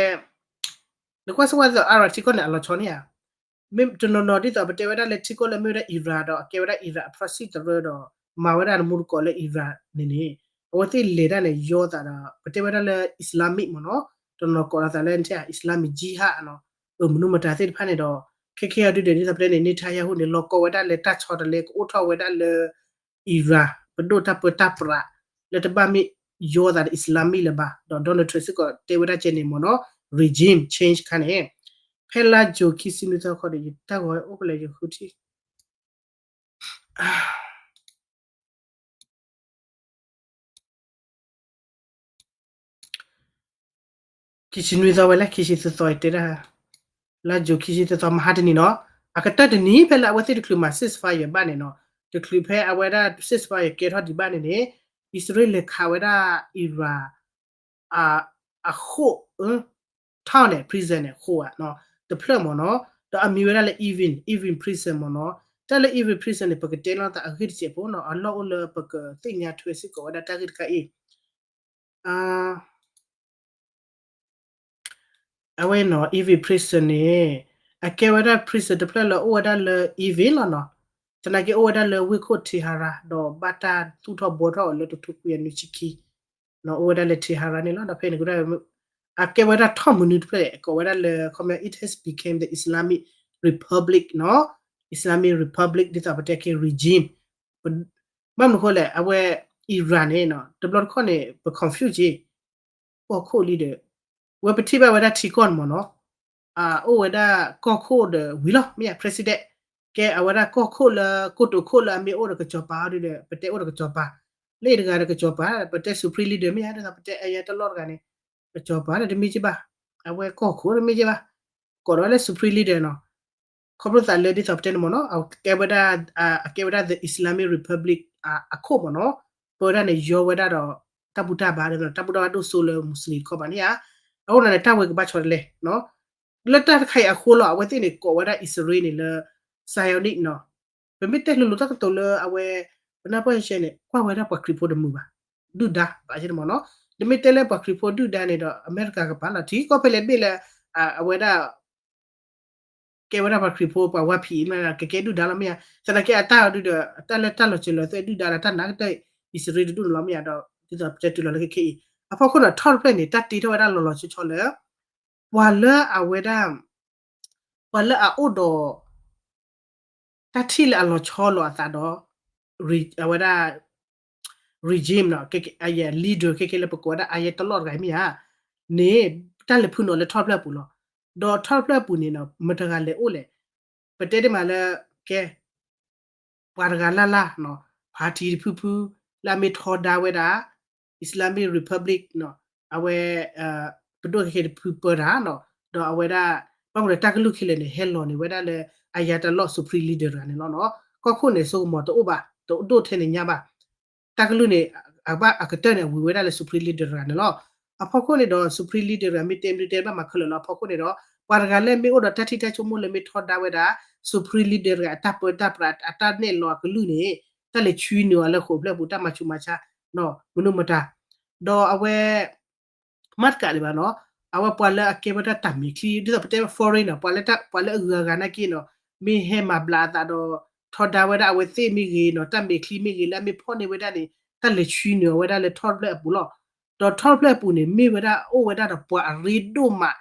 နကွၢ်စ့ၢ်ကီးဒ်သိး Iraq ထံကီၢ်န့ၣ် အလီၤဆီန့ၣ်ဧါ မ့ၢ်တနီၤနီၤဒ်သိးပတဲဝဲဒၣ်လၢထံကီၢ်လၢမ့ၢ်ဝဲဒၣ် Iran ဒီးအကဲဝဲဒၣ် Iran အ proxy သရၢဒီး မၤဝဲဒၣ်နမူတကိးလၢ Iran န့ၣ်န့ၣ် အဝဲသ့ၣ်လဲၤတၢ်န့ၣ် ယီသးဒီး ပတဲဝဲဒၣ်လၢ Islamic မ့ၢ်နီၤ တနီၤကိးလီၤသးလၢ Islamic Jihad နီၤ အမနုၤမတၤသ့ၣ်တဖၣ်န့ၣ်ဒီး ခဲခဲအံၤဒုဒီး ဒ်သိးပတဲန့ၣ် Netanyahu န့ၣ် လီၤကီဝဲဒၣ်လၢတၢ်ဆီတလဲကအိၣ်ထီၣ်ဝဲဒၣ်လၢ Iran ပဒိၣ်တၢ်ပၢတၢ်ပြး လၢတဘၣ်မ့ၢ်ယီသးဒီး Islamic လၢၤဘၣ် ဒီး Donald Trump စ့ၢ်ကီးတဲဝဲဒၣ်ကဲန့ၣ်မ့ၢ်နီၤ regime change ခါန့ၣ် ဖဲလါကၠိၤခံဆံနွံသီခီဒီး ယတၢ်ဂီၤအိၣ်ဖဲလဲၣ်ယဃုထံၣ် ခံဆံနွံသီဝဲလၢ ခံဆံသၢသီတဲဒၣ် လါကၠိၤခံဆံသၢသီမဟါတနံၤနီၤ အကတၢၢ်တနံၤဖဲလၢအဝဲသ့ၣ်တချုးမၤ ceasefire ဘၣ်န့ၣ်နီၤ တချုးဖဲအဝဲဒၣ် ceasefire ကဲထီၣ်ဒံးဘၣ်န့ၣ်န့ၣ် အံၣ်စရ့လးလဲၤခးဝဲဒၣ် Iran အဃိၣ် town န့ၣ် prison န့ၣ် ဃိၣ်ဧါနီၤ တဖျၢၣ်မ့ၢ်နီၤ ဒီးအမံၤဝဲဒၣ်လၢ Evin Evin prison မ့ၢ်နီၤ တၢ်လၢ Evin prison န့ၣ် ပကတဲလီၤသးအဂ့ၢ်တစဲးဖိနီၤ အလီၢ်အိၣ်လၢပကသ့ၣ်ညါထွဲစ့ၢ်ကီးဝဲဒၣ်တၢ်ဂ့ၢ်တခါအံၤ အဝဲနီၤ Evin prison န့ၣ် အကဲဝဲဒၣ် prison တဖျၢၣ်လၢအိၣ်ဝဲဒၣ်လၢ Evin လီၤနီၤ သနာ်က့အိၣ်ဝဲဒၣ်လၢဝ့ၢ်ခိၣ် Tehran ဒီးဘၣ်တၢ်သူၣ်ထီၣ်ဘှီထီၣ်အီၤလၢတကထိခွံကယၤနွံဆံခံ အိၣ်ဝဲဒၣ်လၢ Tehran န့ၣ်လီၤ ဒီးဖဲန့ၣ်ကဒၣ် အကဲဝဲဒၣ်ထီၣ်မနုၤတဖျၢၣ် ကိးဝဲဒၣ်လၢ ခီပညီ it has become the Islamic Republic နီၤ, Islamic Republic ဒ်သိးပတဲက့ၤ regime ဘၣ်မနုၤဃိလဲၣ် အဝဲ Iran န့ၣ်နီၤ တဘျီတခီၣ်န့ၣ် ပ confuse က့ၤ ကီၢ်ခိၣ်လံဒီး ဝဲပထံၣ်ဘၣ်ဝဲဒၣ်ထံကီၢ်န့ၣ်မ့ၢ်နီၤ အအိၣ်ဝဲဒၣ်ကီၢ်ခိၣ်ဒီးဝံၤလီၤ မ့ၢ်ဧါ president ကဲအဝဲဒၣ်ကီၢ်ခိၣ်လၢကိတိာ်ခိၣ်လၢအမ့ၢ်အိၣ်ဒီးကစီၤပၤအီၤဒီး ပတဲအိၣ်ဒီးကစီၤပၤ လၢတဂၤဒီးကစီၤပၤ ပတဲ supreme leader မ့ၢ်ဧါ ဒ်သိးပတဲ ayatollah တဂၤန့ၣ် ကစီၤပၤန့ၣ်တမ့ၢ်က့ဘၣ် အဝဲကီၢ်ခိၣ်တမ့ၢ်က့ဘၣ် ကိးဒီးဝဲလၢ supreme leader နီၤ ခီဖျိသးလၢဒ်သိးပတဲန့ၣ်မ့ၢ်နီၤ အကဲဝဲဒၣ် အကဲဝဲဒၣ် the Islamic Republic အခိၣ်မ့ၢ်နီၤ ပဝဲဒၣ်န့ၣ် ယီဝဲဒၣ်ဒီး တၢ်ဘူၣ်တၢ်ဘါဒီး တၢ်ဘူၣ်တၢ်ဘါဒိၣ်စိလၢ Muslim တခီဘၣ်န့ၣ်ဧါ အဃိန့ၣ် တၢ်ဝဲကဘၣ်ဆီတလဲ လၢတၢ်တခါအံၤအဃိလီၤ အဝဲသ့ၣ်န့ၣ် ကိးဝဲဒၣ်အံၣ်စရ့လးန့ၣ်လၢ Zionist နီၤ ပမ့ၢ်တဲလိၤလိၤတၢ်ကတိၤလၢအဝဲ ပနၢ်ပၢၢ်ဆဲန့ၣ် ကွၢ်ဝဲဒၣ်ပှၤခရံာ်ဖိတမုာ်ဘၣ် ဒုၣ်ဒါ ဘၣ်မ့ၢ်နီၤ နမ့ၢ်တဲလၢပှၤခရံာ်ဖိဒုၣ်ဒါန့ၣ်ဒီး အမဲရကၤကပၤလီၤ ထံကီၢ်ဖဲလဲၣ်တဘ့ၣ်လၢ အဝဲဒၣ် ကဲဝဲဒၣ်ပှၤခရံာ်ဖိပှၤဝါဖံးမ့ၢ် ကကဲဒုၣ်ဒါလီၤမ့ၢ်ဧါ သနာ်က့အတၢ်အီၤဒုဒီး တၢ်လၢတၢ်လီၤစၢၤလီၤသွဲၣ်ဒုၣ်ဒါလီၤ တၢ်နာ်ကတၢၢ် အံၣ်စရ့လးတဒူၣ်န့ၣ်လီၤမ့ၢ်ဧါ ဒီးဒ်သိးပတဲတုၤလီၤလၢခဲခဲအံၤ အဖီခိၣ်န့ၣ် ထီၣ်တဖျၢၣ်န့ၣ် တၢ်တ့ထီၣ်ဝဲဒၣ်လီၤလီၤဆီဆီလၢ ပှၤလၢအဝဲဒၣ် ပှၤလၢအအိၣ်ဒီး တၢ်ထံၣ်လၢအလီၤဆီလိာ်အသးဒီး အဝဲဒၣ် regime နီၤ leader ခဲခဲလၢပကိးဝဲဒၣ် ayatollah တဂၤမ့ၢ်ဧါ န့ၣ် တၢ်လဲၤဖုၣ်နီၤလၢထီၣ်တဖျၢၣ်အပူၤလီၤ. ဒီးထီၣ်တဖျၢၣ်အပူၤန့ၣ်နီၤ မတၤတဂၤလဲၤအိၣ်လဲၣ် ပတဲဒ်မးလၢ ကဲ ပှၤတဂၤလၢ်လၢ်နီၤ party တဖုဖု လၢအမ့ၢ်ထီဒါဝဲဒၣ် Islamic Republic နီၤ အဝဲ ပဒိၣ်ခဲခဲတဖုပၢတၢ်နီၤ ဒီးအဝဲဒၣ် ဘၣ်မနုၤတၢ်ကလုၢ်ခဲလၢာ်န့ၣ် ဟဲလီၤန့ၢ်ဝဲဒၣ်လၢ ayatollah supreme leader တဂၤန့ၣ်လီၤနီၤ ကီၢ်ခိၣ်န့ၣ် စိကမီၤတအိၣ်ဘၣ် တဒိၣ်ထဲန့ၣ်ညါဘၣ် တၢ်ကလုၢ်န့ၣ် အဘၣ်အကတၢၢ်န့ၣ် အဝံၤဝဲဒၣ်လၢ supreme leader တဂၤန့ၣ်လီၤ. အဖီခိၣ်န့ၣ်ဒီး supreme leader တဂၤမ့ၢ်တဲမ့ၢ်တဲဘၣ်မၤခဲလၢာ်လီၤ အဖီခိၣ်န့ၣ်ဒီး ပှၤတဂၤလၢမ့ၢ်အိၣ်ဒီးတၢ်ထံၣ်တၢ်ဆိကမိၣ်လၢမ့ၢ်ထီဒါဝဲဒၣ် supreme leader တဂၤ အတၢ်ပၢတၢ်ပြး အတၢ်နဲၣ်လီၤအကလုၢ်န့ၣ် တၢ်လဲၤဆှၢနုာ်အီၤလၢဃိာ်ဖျၢၣ်ပူၤ တၢ်မၤဆူးမၤဆါ မနုၤမတၤ ဒီးအဝဲ မ့ၢ်တကးဒံးဘၣ်နီၤ အဝဲပှၤလၢအကဲဝဲဒၣ်တၢ်မဲာ်ချံ ဒ်သိးပတဲ foreign နီၤ ပှၤလၢအဂုၤအဂၤနာ်က့နီၤ မ့ၢ်ဟဲမၤဘျးအသးဒီး ထီဒါဝဲဒၣ်အဝဲသ့ၣ်မ့ၢ်ဂ့ၤနီၤ တၢ်မဲာ်ချံမ့ၢ်ဂ့ၤ လၢအမ့ၢ်ဖီၣ်န့ၢ်ဝဲဒၣ်န့ၣ် တၢ်လဲၤဆှၢနုာ်အီၤဝဲဒၣ်လၢထီၣ်တဖျၢၣ်အပူၤလီၤ. ဒီးထီၣ်တဖျၢၣ်အပူၤန့ၣ် မ့ၢ်ဝဲဒၣ်အိၣ်ဝဲဒၣ်ဒီးပှၤအရ့ဒိၣ်မး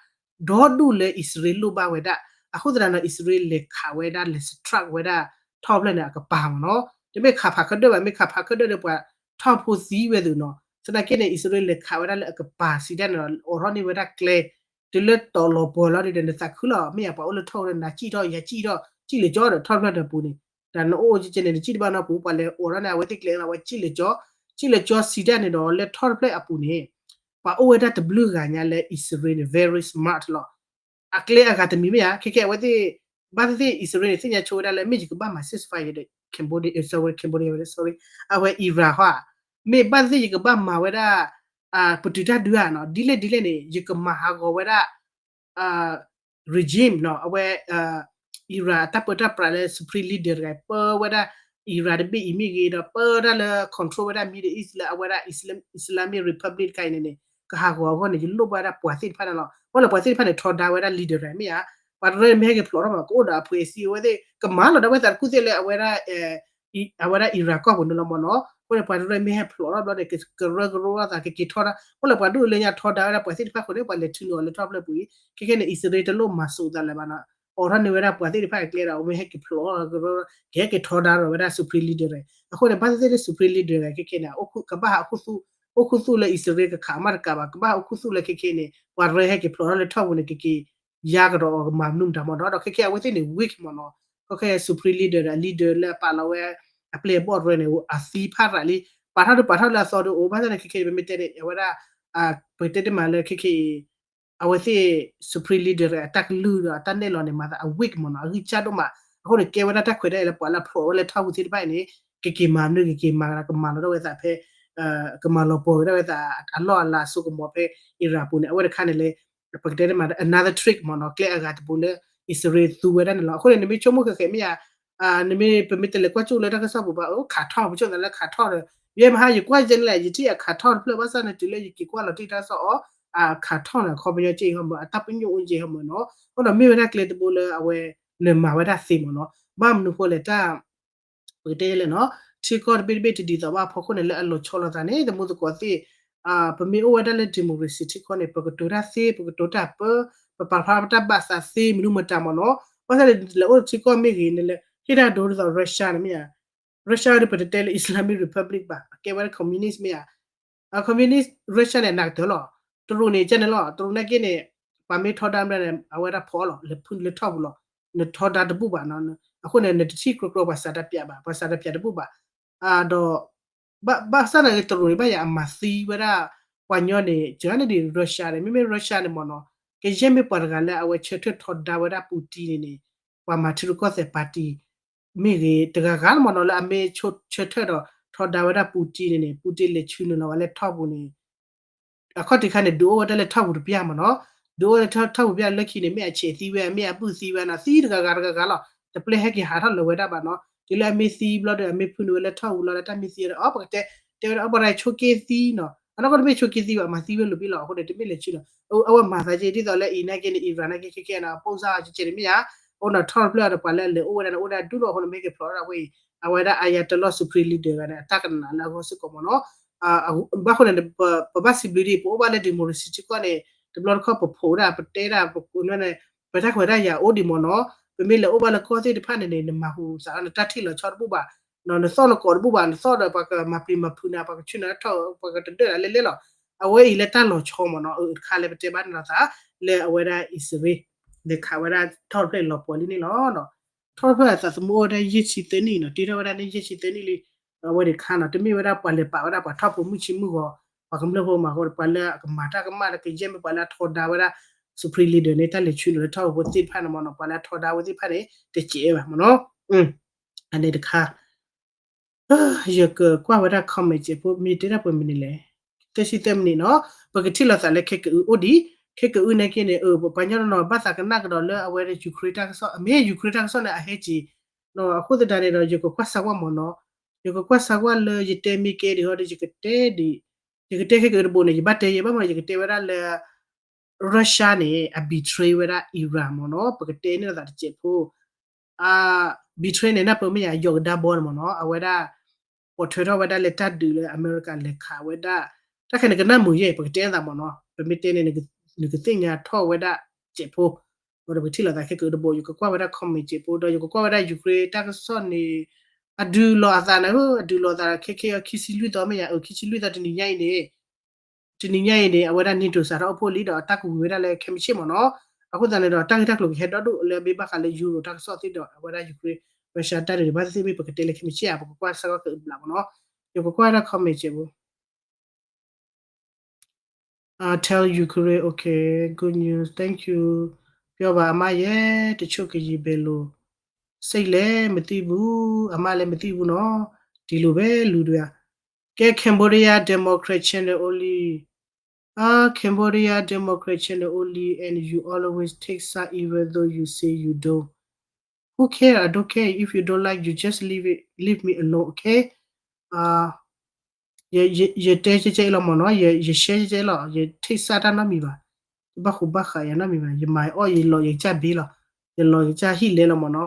ဒီဒူၣ်လၢအံၣ်စရ့လးလိၣ်ဘၣ်ဝဲဒၣ် အဃိသတးဒီး အံၣ်စရ့လးလဲၤခးဝဲဒၣ်လဲၤ strike ဝဲဒၣ် ထီၣ်တဖျၢၣ်န့ၣ် အကပၤမ့ၢ်နီၤ တမ့ၢ်ခးဖးခၢၣ်ဒၢၣ်ဘၣ် မ့ၢ်ခးဖးခၢၣ်ဒၢၣ်ဒီးပှၤထီၣ်ဖိသံဝဲသ့ၣ်နီၤ သနာ်က့န့ၣ် အံၣ်စရ့လးလဲၤခးဝဲဒၣ်လၢအကပၤစံးတၢ်န့ၣ်ဒီး အိးထီၣ်န့ၢ်ဝဲဒၣ်ကျဲ တုၤလၢတီၤလီၤပှီၤလီၤဒီး နသးခုလီၤ မ့ၢ်ယပှၤအိၣ်လၢထီၣ်ဝဲဒၣ် နၤစံၣ်ထီၣ်ယၤစံၣ်ထီၣ် စံၣ်လၢကၠီဒီးထီၣ်တဖျၢၣ်တပူၤန့ၣ် တၢ်နအိၣ်ကဲန့ၣ် နစံၣ်တဘၣ်နီတပူၤ ပှၤလဲၤအိးထီၣ်န့ၢ်အဝဲသ့ၣ်ကျဲလီၤ အဝဲစံၣ်လၢကၠီ စံၣ်လၢကၠီစံးတၢ်န့ၣ်ဒီး လၢထီၣ်တဖျၢၣ်အပူၤန့ၣ် ပှၤအိၣ်ဝဲဒၣ်တဘျုးဂၤညါလၢအံၣ်စရ့လးန့ၣ် very smart လီၤ အကျဲအဂၤတမံၤမ့ၢ်ဧါ ခဲခဲအဝဲသ့ၣ် ဘၣ်သ့ၣ်သ့ၣ်အံၣ်စရ့လးန့ၣ် သ့ၣ်ညါဆိဝဲဒၣ်လၢ မ့ၢ်ယကဘၣ်မၤ ceasefire ဒီး Cambodia sorry Cambodia sorry အဝဲ Iran ဟီ မ့ၢ်ဘၣ်သ့ၣ်သ့ၣ်ယကဘၣ်မၤဝဲဒၣ် ပတုာ်တၢ်ဒုးဧါနီၤ ဒ်လဲၣ်ဒ်လဲၣ်န့ၣ် ယကမၤဟးဂီၤဝဲဒၣ် regime နီၤ အဝဲ Iran အတၢ်ပၢတၢ်ပြးလၢ supreme leader တဂၤ ပၢဝဲဒၣ် Iran တဘ့ၣ်အံၤမ့ၢ်ဂ့ၤဒီး ပၢတၢ်လၢ control ဝဲဒၣ် Middle East လၢအဝဲဒၣ် Islamic Republic တခါအံၤန့ၣ်န့ၣ် ကဟးဂီၤအဂီၢ်န့ၣ် ယလိၣ်ဘၣ်ဝဲဒၣ်ပှၤသ့ၣ်တဖၣ်န့ၣ်လီၤ ဘၣ်လၢပှၤသ့ၣ်တဖၣ်န့ၣ် ထီဒါဝဲဒၣ် leader တဂၤမ့ၢ်ဧါ ပှၤတရၢန့ၣ်မ့ၢ်ဟဲက့ၤဖျိးထီၣ်မး ကအိၣ်ဒီးအဖှဲးအစည်းအဝဲသ့ၣ် ကမၤလီၤဒၣ်ဝဲသးတကူၣ်သ့ၣ်လၢအဝဲဒၣ် အဝဲဒၣ် Iran ကီၢ်ပူၤန့ၣ်လီၤမ့ၢ်နီၤ အဃိန့ၣ် ပှၤတရၢမ့ၢ်ဟဲဖျိးထီၣ်ဘျီန့ၣ် ကရၢကရိလိာ်သး ကက့ၤထီဒါ အဃိန့ၣ် ပှၤဒူၣ်လၢညါထီဒါဝဲဒၣ်ပှၤသ့ၣ်တဖၣ်အဃိန့ၣ် ပှၤလဲၤထုးန့ၢ်အီၤလၢထီၣ်ဖျၢၣ်ပူၤအံၤ ခဲခဲန့ၣ် အံၣ်စရ့လးတလိၣ်မၤစိးသးလၢၤဘၣ်နီၤ အိးထီၣ်န့ၢ်ဝဲဒၣ်ပှၤသ့ၣ်တဖၣ်အကျဲဒီး အဝဲမ့ၢ်ဟဲက့ၤဖျိးထီၣ် ကဟဲက့ၤထီဒါဒီးဝဲဒၣ် supreme leader တဂၤ အဃိန့ၣ် ဘၣ်သ့ၣ်သ့ၣ်လၢ supreme leader တဂၤခဲခဲန့ၣ် ကဘၣ်ဟးအိၣ်ခူသူၣ်လၢအံၣ်စရ့လးကခးမးတကးဘၣ် ကဘၣ်ဟးအိၣ်ခူသူၣ်လၢခဲခဲန့ၣ် ပှၤတရၢဟဲက့ၤဖျိးထီၣ်လၢထီၣ်ပူၤန့ၣ် ကက့ၤ ယါကဒီးအီၤကမၤမနုၤမတၤမ့ၢ်နီၤ ဒီးခဲခဲအဝဲသ့ၣ်န့ၣ် weak မ့ၢ်နီၤ ခဲခဲ supreme leader ဒီး leader လၢအပာ်လီၤဝဲ အပျဲၢ်အဘီၣ်တရၢန့ၣ် အသံဖးရးလံ ပာ်ထီၣ်ဒုးပာ်ထီၣ်လၢအသီဒုးအိၣ် ဘၣ်ဆၣ်န့ၣ် ခဲခဲန့ၣ် ပမ့ၢ်တဲန့ၣ် အဝဲဒၣ် ပကတဲတ့ၢ်မးလၢခဲခဲအံၤ အဝဲသ့ၣ် supreme leader အတၢ်ကလုၢ်ဒီးအတၢ်နဲၣ်လီၤန့ၣ် မၤသးအ weak မ့ၢ်နီၤ အဂံၢ်စၢ်ဒိၣ်မး အဃိန့ၣ် ကဲဝဲဒၣ်တၢ်ခွဲးတၢ်ယာ်လၢပှၤလၢအဖျိးဝဲလၢထီၣ်ပူၤသ့ၣ်တဖၣ်အံၤန့ၣ် ကက့ၤမၤမနုၤ ကက့ၤမၤကမၤလီၤဒၣ်ဝဲသးဖဲ ကမၤလီၤပှီၤက့ၤဒၣ်ဝဲသးအလီၢ်အလၤအစိကမီၤဖဲ Iran ပူၤန့ၣ် အဝဲတခါန့ၣ်လၢ ပကတဲတ့ၢ်မး another trick မ့ၢ်နီၤ ကျဲအဂၤတဘိလၢ အံၣ်စရ့လးသူဝဲဒၣ်န့ၣ်လီၤ. အဃိန့ၣ် နမ့ၢ်ဆိကမိၣ်ဃဲးဃဲးမ့ၢ်ဧါ နမ့ၢ် ပမ့ၢ်တလဲၤကွၢ်ကၠိလၢတၢ်ကစီၣ်ပူၤဘၣ် အိၣ် Qatar ပဆိကမိၣ်သးလၢ Qatar ဒီး ယဲမဟါယကွၢ်ယဲန့ၣ်လဲၣ် ယထံၣ်အ Qatar တဖျၢၣ် ဘၣ်ဆၣ်န့ၣ် တုၤလၢယက့ၤကွၢ်လီၤတံၢ်တၢ်ကစီၣ်အီၤ အ Qatar န့ၣ် အခီပညီကဲအံၤဟီမ့ၢ် အတၢ်ပညိၣ်အိၣ်ကဲအံၤဟီမ့ၢ်နီၤ အဃိဒီးမ့ၢ်ဝဲဒၣ်ကျဲတဘိလၢအဝဲ နမၤဝဲဒၣ်သ့မ့ၢ်နီၤ ဘၣ်မနုၤဃိလဲၣ်တၢ် ပကတဲလဲၣ်နီၤ ထံကီၢ်တဘ့ၣ်တဘ့ၣ်တဒ်သိးဘၣ်အဖီခိၣ်န့ၣ် လၢအလီၤဆီလိာ်သးန့ၣ် တမူသကိးသ့ၣ် ပမ့ၢ်အိၣ်ဝဲဒၣ်လၢ democracy ထံကီၢ်န့ၣ် ပကတိၤတၢ်သ့ ပကတိၤတၢ်ပၢ ပပာ်ဖျါပတၢ်ဘၣ်သးသ့ မနုၤမတၤမ့ၢ်နီၤ. ဘၣ်ဆၣ်န့ၣ် လဲၤအိၣ်ထံကီၢ်မ့ၢ်ဂ့ၤ နလဲၤဟ့ၣ်တၢ်ဒိဒ်သိး Russia န့ၣ်မ့ၢ်ဧါ. Russia ဒီးပတတဲလၢ Islamic Republic ဘၣ် အကဲဝဲဒၣ် communist မ့ၢ်ဧါ. အ communist Russia န့ၣ် အနၢ်ကတၢၢ်လီၤ. တရူးန့ၣ် ကဲန့ၣ်လီၤ. တရူးနာ်က့န့ၣ် ပှၤမ့ၢ်ထီဒါမ့ၢ်န့ၣ် အဝဲဒၣ်ဖီၣ်လီၤ လဲၤဖုလဲၤထီၣ်ပူၤလီၤ. နထီဒါတဘူၣ်ဘၣ်နီၤ. အဃိန့ၣ် နတထံၣ်ကြီကြီပှၤစးတပျးဘၣ် ပှၤစးတပျးတဘူၣ်ဘၣ်. ဒီး ဘၣ်ဆၣ်သနာ်က့ တရူးန့ၣ် ဘၣ်ယၤအမၤသံဝဲဒၣ် ပှၤညီန့ၣ် စှၤန့ၣ်ဒ် Russia န့ၣ် မ့မ့ၢ် Russia န့ၣ်မ့ၢ်နီၤ ကယဲၢ်မ့ၢ်ပှၤတဂၤလၢအဝဲဆၢထၢၣ်ထီဒါဝဲဒၣ် Putin န့ၣ်န့ၣ် ပှၤမၤထံရူၢ်ကီၢ်သဲး party မ့ၢ်ဂ့ၤ တဂၤဂၤလီၤမ့ၢ်နီၤ လၢအမ့ၢ်ဆၢထၢၣ်ဒီးထီဒါဝဲဒၣ် Putin န့ၣ်န့ၣ် Putin လဲၤဆူနုာ်လီၤဝဲလၢထီၣ်ပူၤန့ၣ် အခီၣ်ထံးခါန့ၣ် ဒုးအိၣ်ဝဲဒၣ်လၢထီၣ်ပူၤတပျၢ်မ့ၢ်နီၤ. ဒုးအိၣ်လၢထီၣ်ပူၤတပျၢ်လၢခံန့ၣ် မ့ၢ်အဆဲးသံဝဲ မ့ၢ်အဘုၣ်သံဝဲနီၤ သံတဂၤဂၤတဂၤဂၤလီၤ. တပျဲဟဲက့ၤဟးထီၣ်လၢၤဝဲဒၣ်ဘၣ်နီၤ. တုၤလၢအမ့ၢ်သံဘျီဒီး အမ့ၢ်ဖုနုာ်ဝဲလၢထီၣ်ပူၤလီၤ လၢတၢ်မ့ၢ်သံဒီး အီ ပကတဲ တဲဝဲဒၣ်အီပှၤတၢ်ဆိးက့သံနီၤ အနီၢ်ကီၢ်တမ့ၢ်ဆိးက့သံဘၣ် မၤသံဝဲလိာ်ဘ့ၣ်လီၤ. အဃိန့ၣ် တမ့ၢ်လဲၤဆူနီၤ အဝဲမၤသးက့ ဒ်သိးလၢအံၤနာ်က့န့ၣ် Iran နာ်က့ခဲခဲနီၤ အပိၢ်စၢ်အီၤကဲကဲန့ၣ်မ့ၢ်ဧါ. အဃိန့ၣ် ထီၣ်တဖျၢၣ်အီၤဒီး ပှၤလၢအလဲၤအိၣ်ဝဲဒၣ်န့ၣ် အိၣ်ဝဲဒၣ်ဒူၣ်နီၤ အဃိန့ၣ် မ့ၢ်က့ၤဖျိးဝဲဒၣ်ဝဲ အဝဲဒၣ် Ayatollah Supreme Leader ဂၤန့ၣ် အတၢ်ကနးလၢအဂီၢ်စ့ၢ်ကီးမ့ၢ်နီၤ. ဘၣ်ဃိန့ၣ် ပဘၣ်စံးဘျုးဒ်အံၤ ပအိၣ်ဘၣ်လၢ democracy ထံကီၢ်န့ၣ် တဘျီတခီၣ်ပဖိးဒၣ် ပတဲဒၣ် ပကိးန့ၣ် ပတၢ်ခွဲးတၢ်ယာ်အိၣ်ဒံးမ့ၢ်နီၤ. ပမ့ၢ်လဲၤအိၣ်ဘၣ်လၢကီၢ်သ့ၣ်တဖၣ်န့ၣ်န့ၣ် နမၤဟူးစးထီၣ် နတၢ်ထံၣ်လီၤဆီတဘူၣ်ဘၣ်, နသီၣ်နကိးတဘူၣ်ဘၣ်, နသီၣ်ဒီးပှၤကမၤပျံၤမၤဖုးနၤ ပှၤကဆူနၤထီၣ် ပှၤကတဒၢၣ်နၤလဲၣ်လဲၣ်လီၤ. အဝဲအံၤလၢတၢ်လီၤဆီမ့ၢ်နီၤ. အတခါလၢပတဲဘၣ်န့ၣ်လီၤသး လၢအဝဲဒၣ်အံၣ်စရ့လး လဲၤခးဝဲဒၣ်ထီၣ်တဖျၢၣ်လီၤပှီၤလံန့ၣ်လီၤ. ထီၣ်တဖျၢၣ်အသးသမူအိၣ်ဝဲဒၣ်ယဲၢ်ဆံသၢနံၣ်နီၤ, တ့ထီၣ်ဝဲဒၣ်န့ၣ်ယဲၢ်ဆံသၢနံၣ်လံ. အဝဲတခါနီၤ တမ့ၢ်ဝဲဒၣ်ပှၤလဲၤပာ်ဝဲဒၣ်ပှၤထီၣ်ဖိမုၣ်ဆံမုၣ်ဂီၤ ပှၤကမျၢၢ်ဖိမးဃိ ပှၤလၢအကမၤတၢ်ကမၣ်လၢကယဲၢ်မ့ၢ်ပှၤလၢအထီဒါဝဲဒၣ် Supreme Leader န့ၣ် တၢ်လဲၤဆူနုာ်လၢထီၣ်ဖိသ့ၣ်တဖၣ်န့ၣ်မ့ၢ်နီၤ, ပှၤလၢအထီဒါဝဲသ့ၣ်တဖၣ်န့ၣ် တစဲးဘၣ်မ့ၢ်နီၤ. အန့ၣ်တခါ ယကကွၢ်ဝဲဒၣ် comment စဲးဖိ မ့ၢ်တဲဒၣ်ပှဲၤမနုၤလဲၣ်, သၢဆံသၢမံးနံးနီၤ, ပကထံၣ်လိာ်သးလၢခဲကအုအိၣ်ဒံး, ခဲကအုနာ်က့န့ၣ် ပှၤကညီတနီၤဘၣ်သးကနၣ်ကဒီးလၢအဝဲဒၣ် Ukraine တၢ်ကစီၣ်, အမ့ၢ် Ukraine တၢ်ကစီၣ်န့ၣ် အဟဲက့ၤ, အဃိသတးန့ၣ်ဒီး ယကကွၢ်စၢ်ကွၢ်မ့ၢ်နီၤ, ယကကွၢ်စၢ်ကွၢ်လၢယတဲမ့ၢ်ကဲဒံးဟီဒီး ယကတဲဒံး, ယကတဲခဲကအုတဘိန့ၣ် ယဘၣ်တဲယဲဘၣ်မ့ၢ်နီၤ, ယကတဲဝဲဒၣ်လၢ Russia န့ၣ် အ betray ဝဲဒၣ် Iran မ့ၢ်နီၤ, ပကတဲန့ၢ်လိာ်သးတစဲးဖိ အ betray န့ၣ် နၢ်ပၢၢ်မ့ၢ်ယၤ ယီၢ်ကဒါဘီန့ၣ်မ့ၢ်နီၤ, အဝဲဒၣ် ပိာ်ထွဲထီၣ်ဝဲဒၣ်လၢတၢ်ဒုးလၢအမဲရကၤလဲၤခးဝဲဒၣ်, တၢ်ခဲန့ၣ်ကနၣ်မုာ်ယဲ ပကတဲသးမ့ၢ်နီၤ, ပမ့ၢ်တဲန့ၣ် နကသ့ၣ်ညါထီၣ်ဝဲဒၣ်စဲးဖိ, ဒီးပကထံၣ်လိာ်သးခဲကအုတဘိ ယကကွၢ်ဝဲဒၣ် comment စဲးဖိ ဒီးယကကွၢ်ဝဲဒၣ် Ukraine တၢ်ကစီၣ်န့ၣ် အဒုးလီၤအသးန့ၣ် အဒုးလီၤအသးခဲခဲအံၤ ခံဆံလွံၢ်သီမ့ၢ်ယၤ အၢ ခံဆံလွံၢ်သီတနံၤညါအံၤန့ၣ် တနံၤညါအံၤန့ၣ် အဝဲဒၣ် NATO စးထီၣ်အိၣ်ဖှိၣ်လံဒီးတၢ်ကဝံၤဝဲဒၣ်လၢခဲမုၢ်ဆ့ၣ်မ့ၢ်နီၤ, အဃိသတးန့ၣ်ဒီး တၢ်ဂ့ၢ်တၢ်ကျိၤကဟဲဒီဒူၣ်လၢအမ့ၢ်ဘၣ်ဃးလၢ Euro တၢ်ကစီၣ်သ့ၣ်ဒီး အဝဲဒၣ် Ukraine Russia တၢ်ဒုးန့ၣ် ဘၣ်သ့ၣ်သ့ၣ်မ့ၢ်ပကတဲလၢခဲမုၢ်ဆ့ၣ်ဧါ ပကကွၢ်စၢ်ကွၢ်ကအုတဘျီမ့ၢ်နီၤ, ယကကွၢ်ဝဲဒၣ် comment စဲးဖိ I'll tell Ukraine, okay, good news, thank you. ပြောပါအမရယ်, တချို့ကရင်ဘယ်လိုစိတ်လဲမသိဘူး, အမလည်းမသိဘူးနော်, ဒီလိုပဲလူတွေက, ကဲ Cambodia Democrat Channel only, ah, Cambodia Democrat Channel only, and you always take side even though you say you don't. Who care? I don't care. If you don't like, you just leave it, leave me alone, okay? ယတဲကဲကဲအံၤလီၤမ့ၢ်နီၤ, ယ share ကဲကဲအံၤလီၤ, ယ take side တၢ်နီတမံၤဘၣ်, ယဘၣ်ဃူဘၣ်ဃးယၤနီတမံၤဘၣ်, ယမၤအီၣ်ယလီၤယကစၢ်ဘ့လီၤ, ယလီၤယကစၢ်ဟံၣ်လဲလီၤမ့ၢ်နီၤ,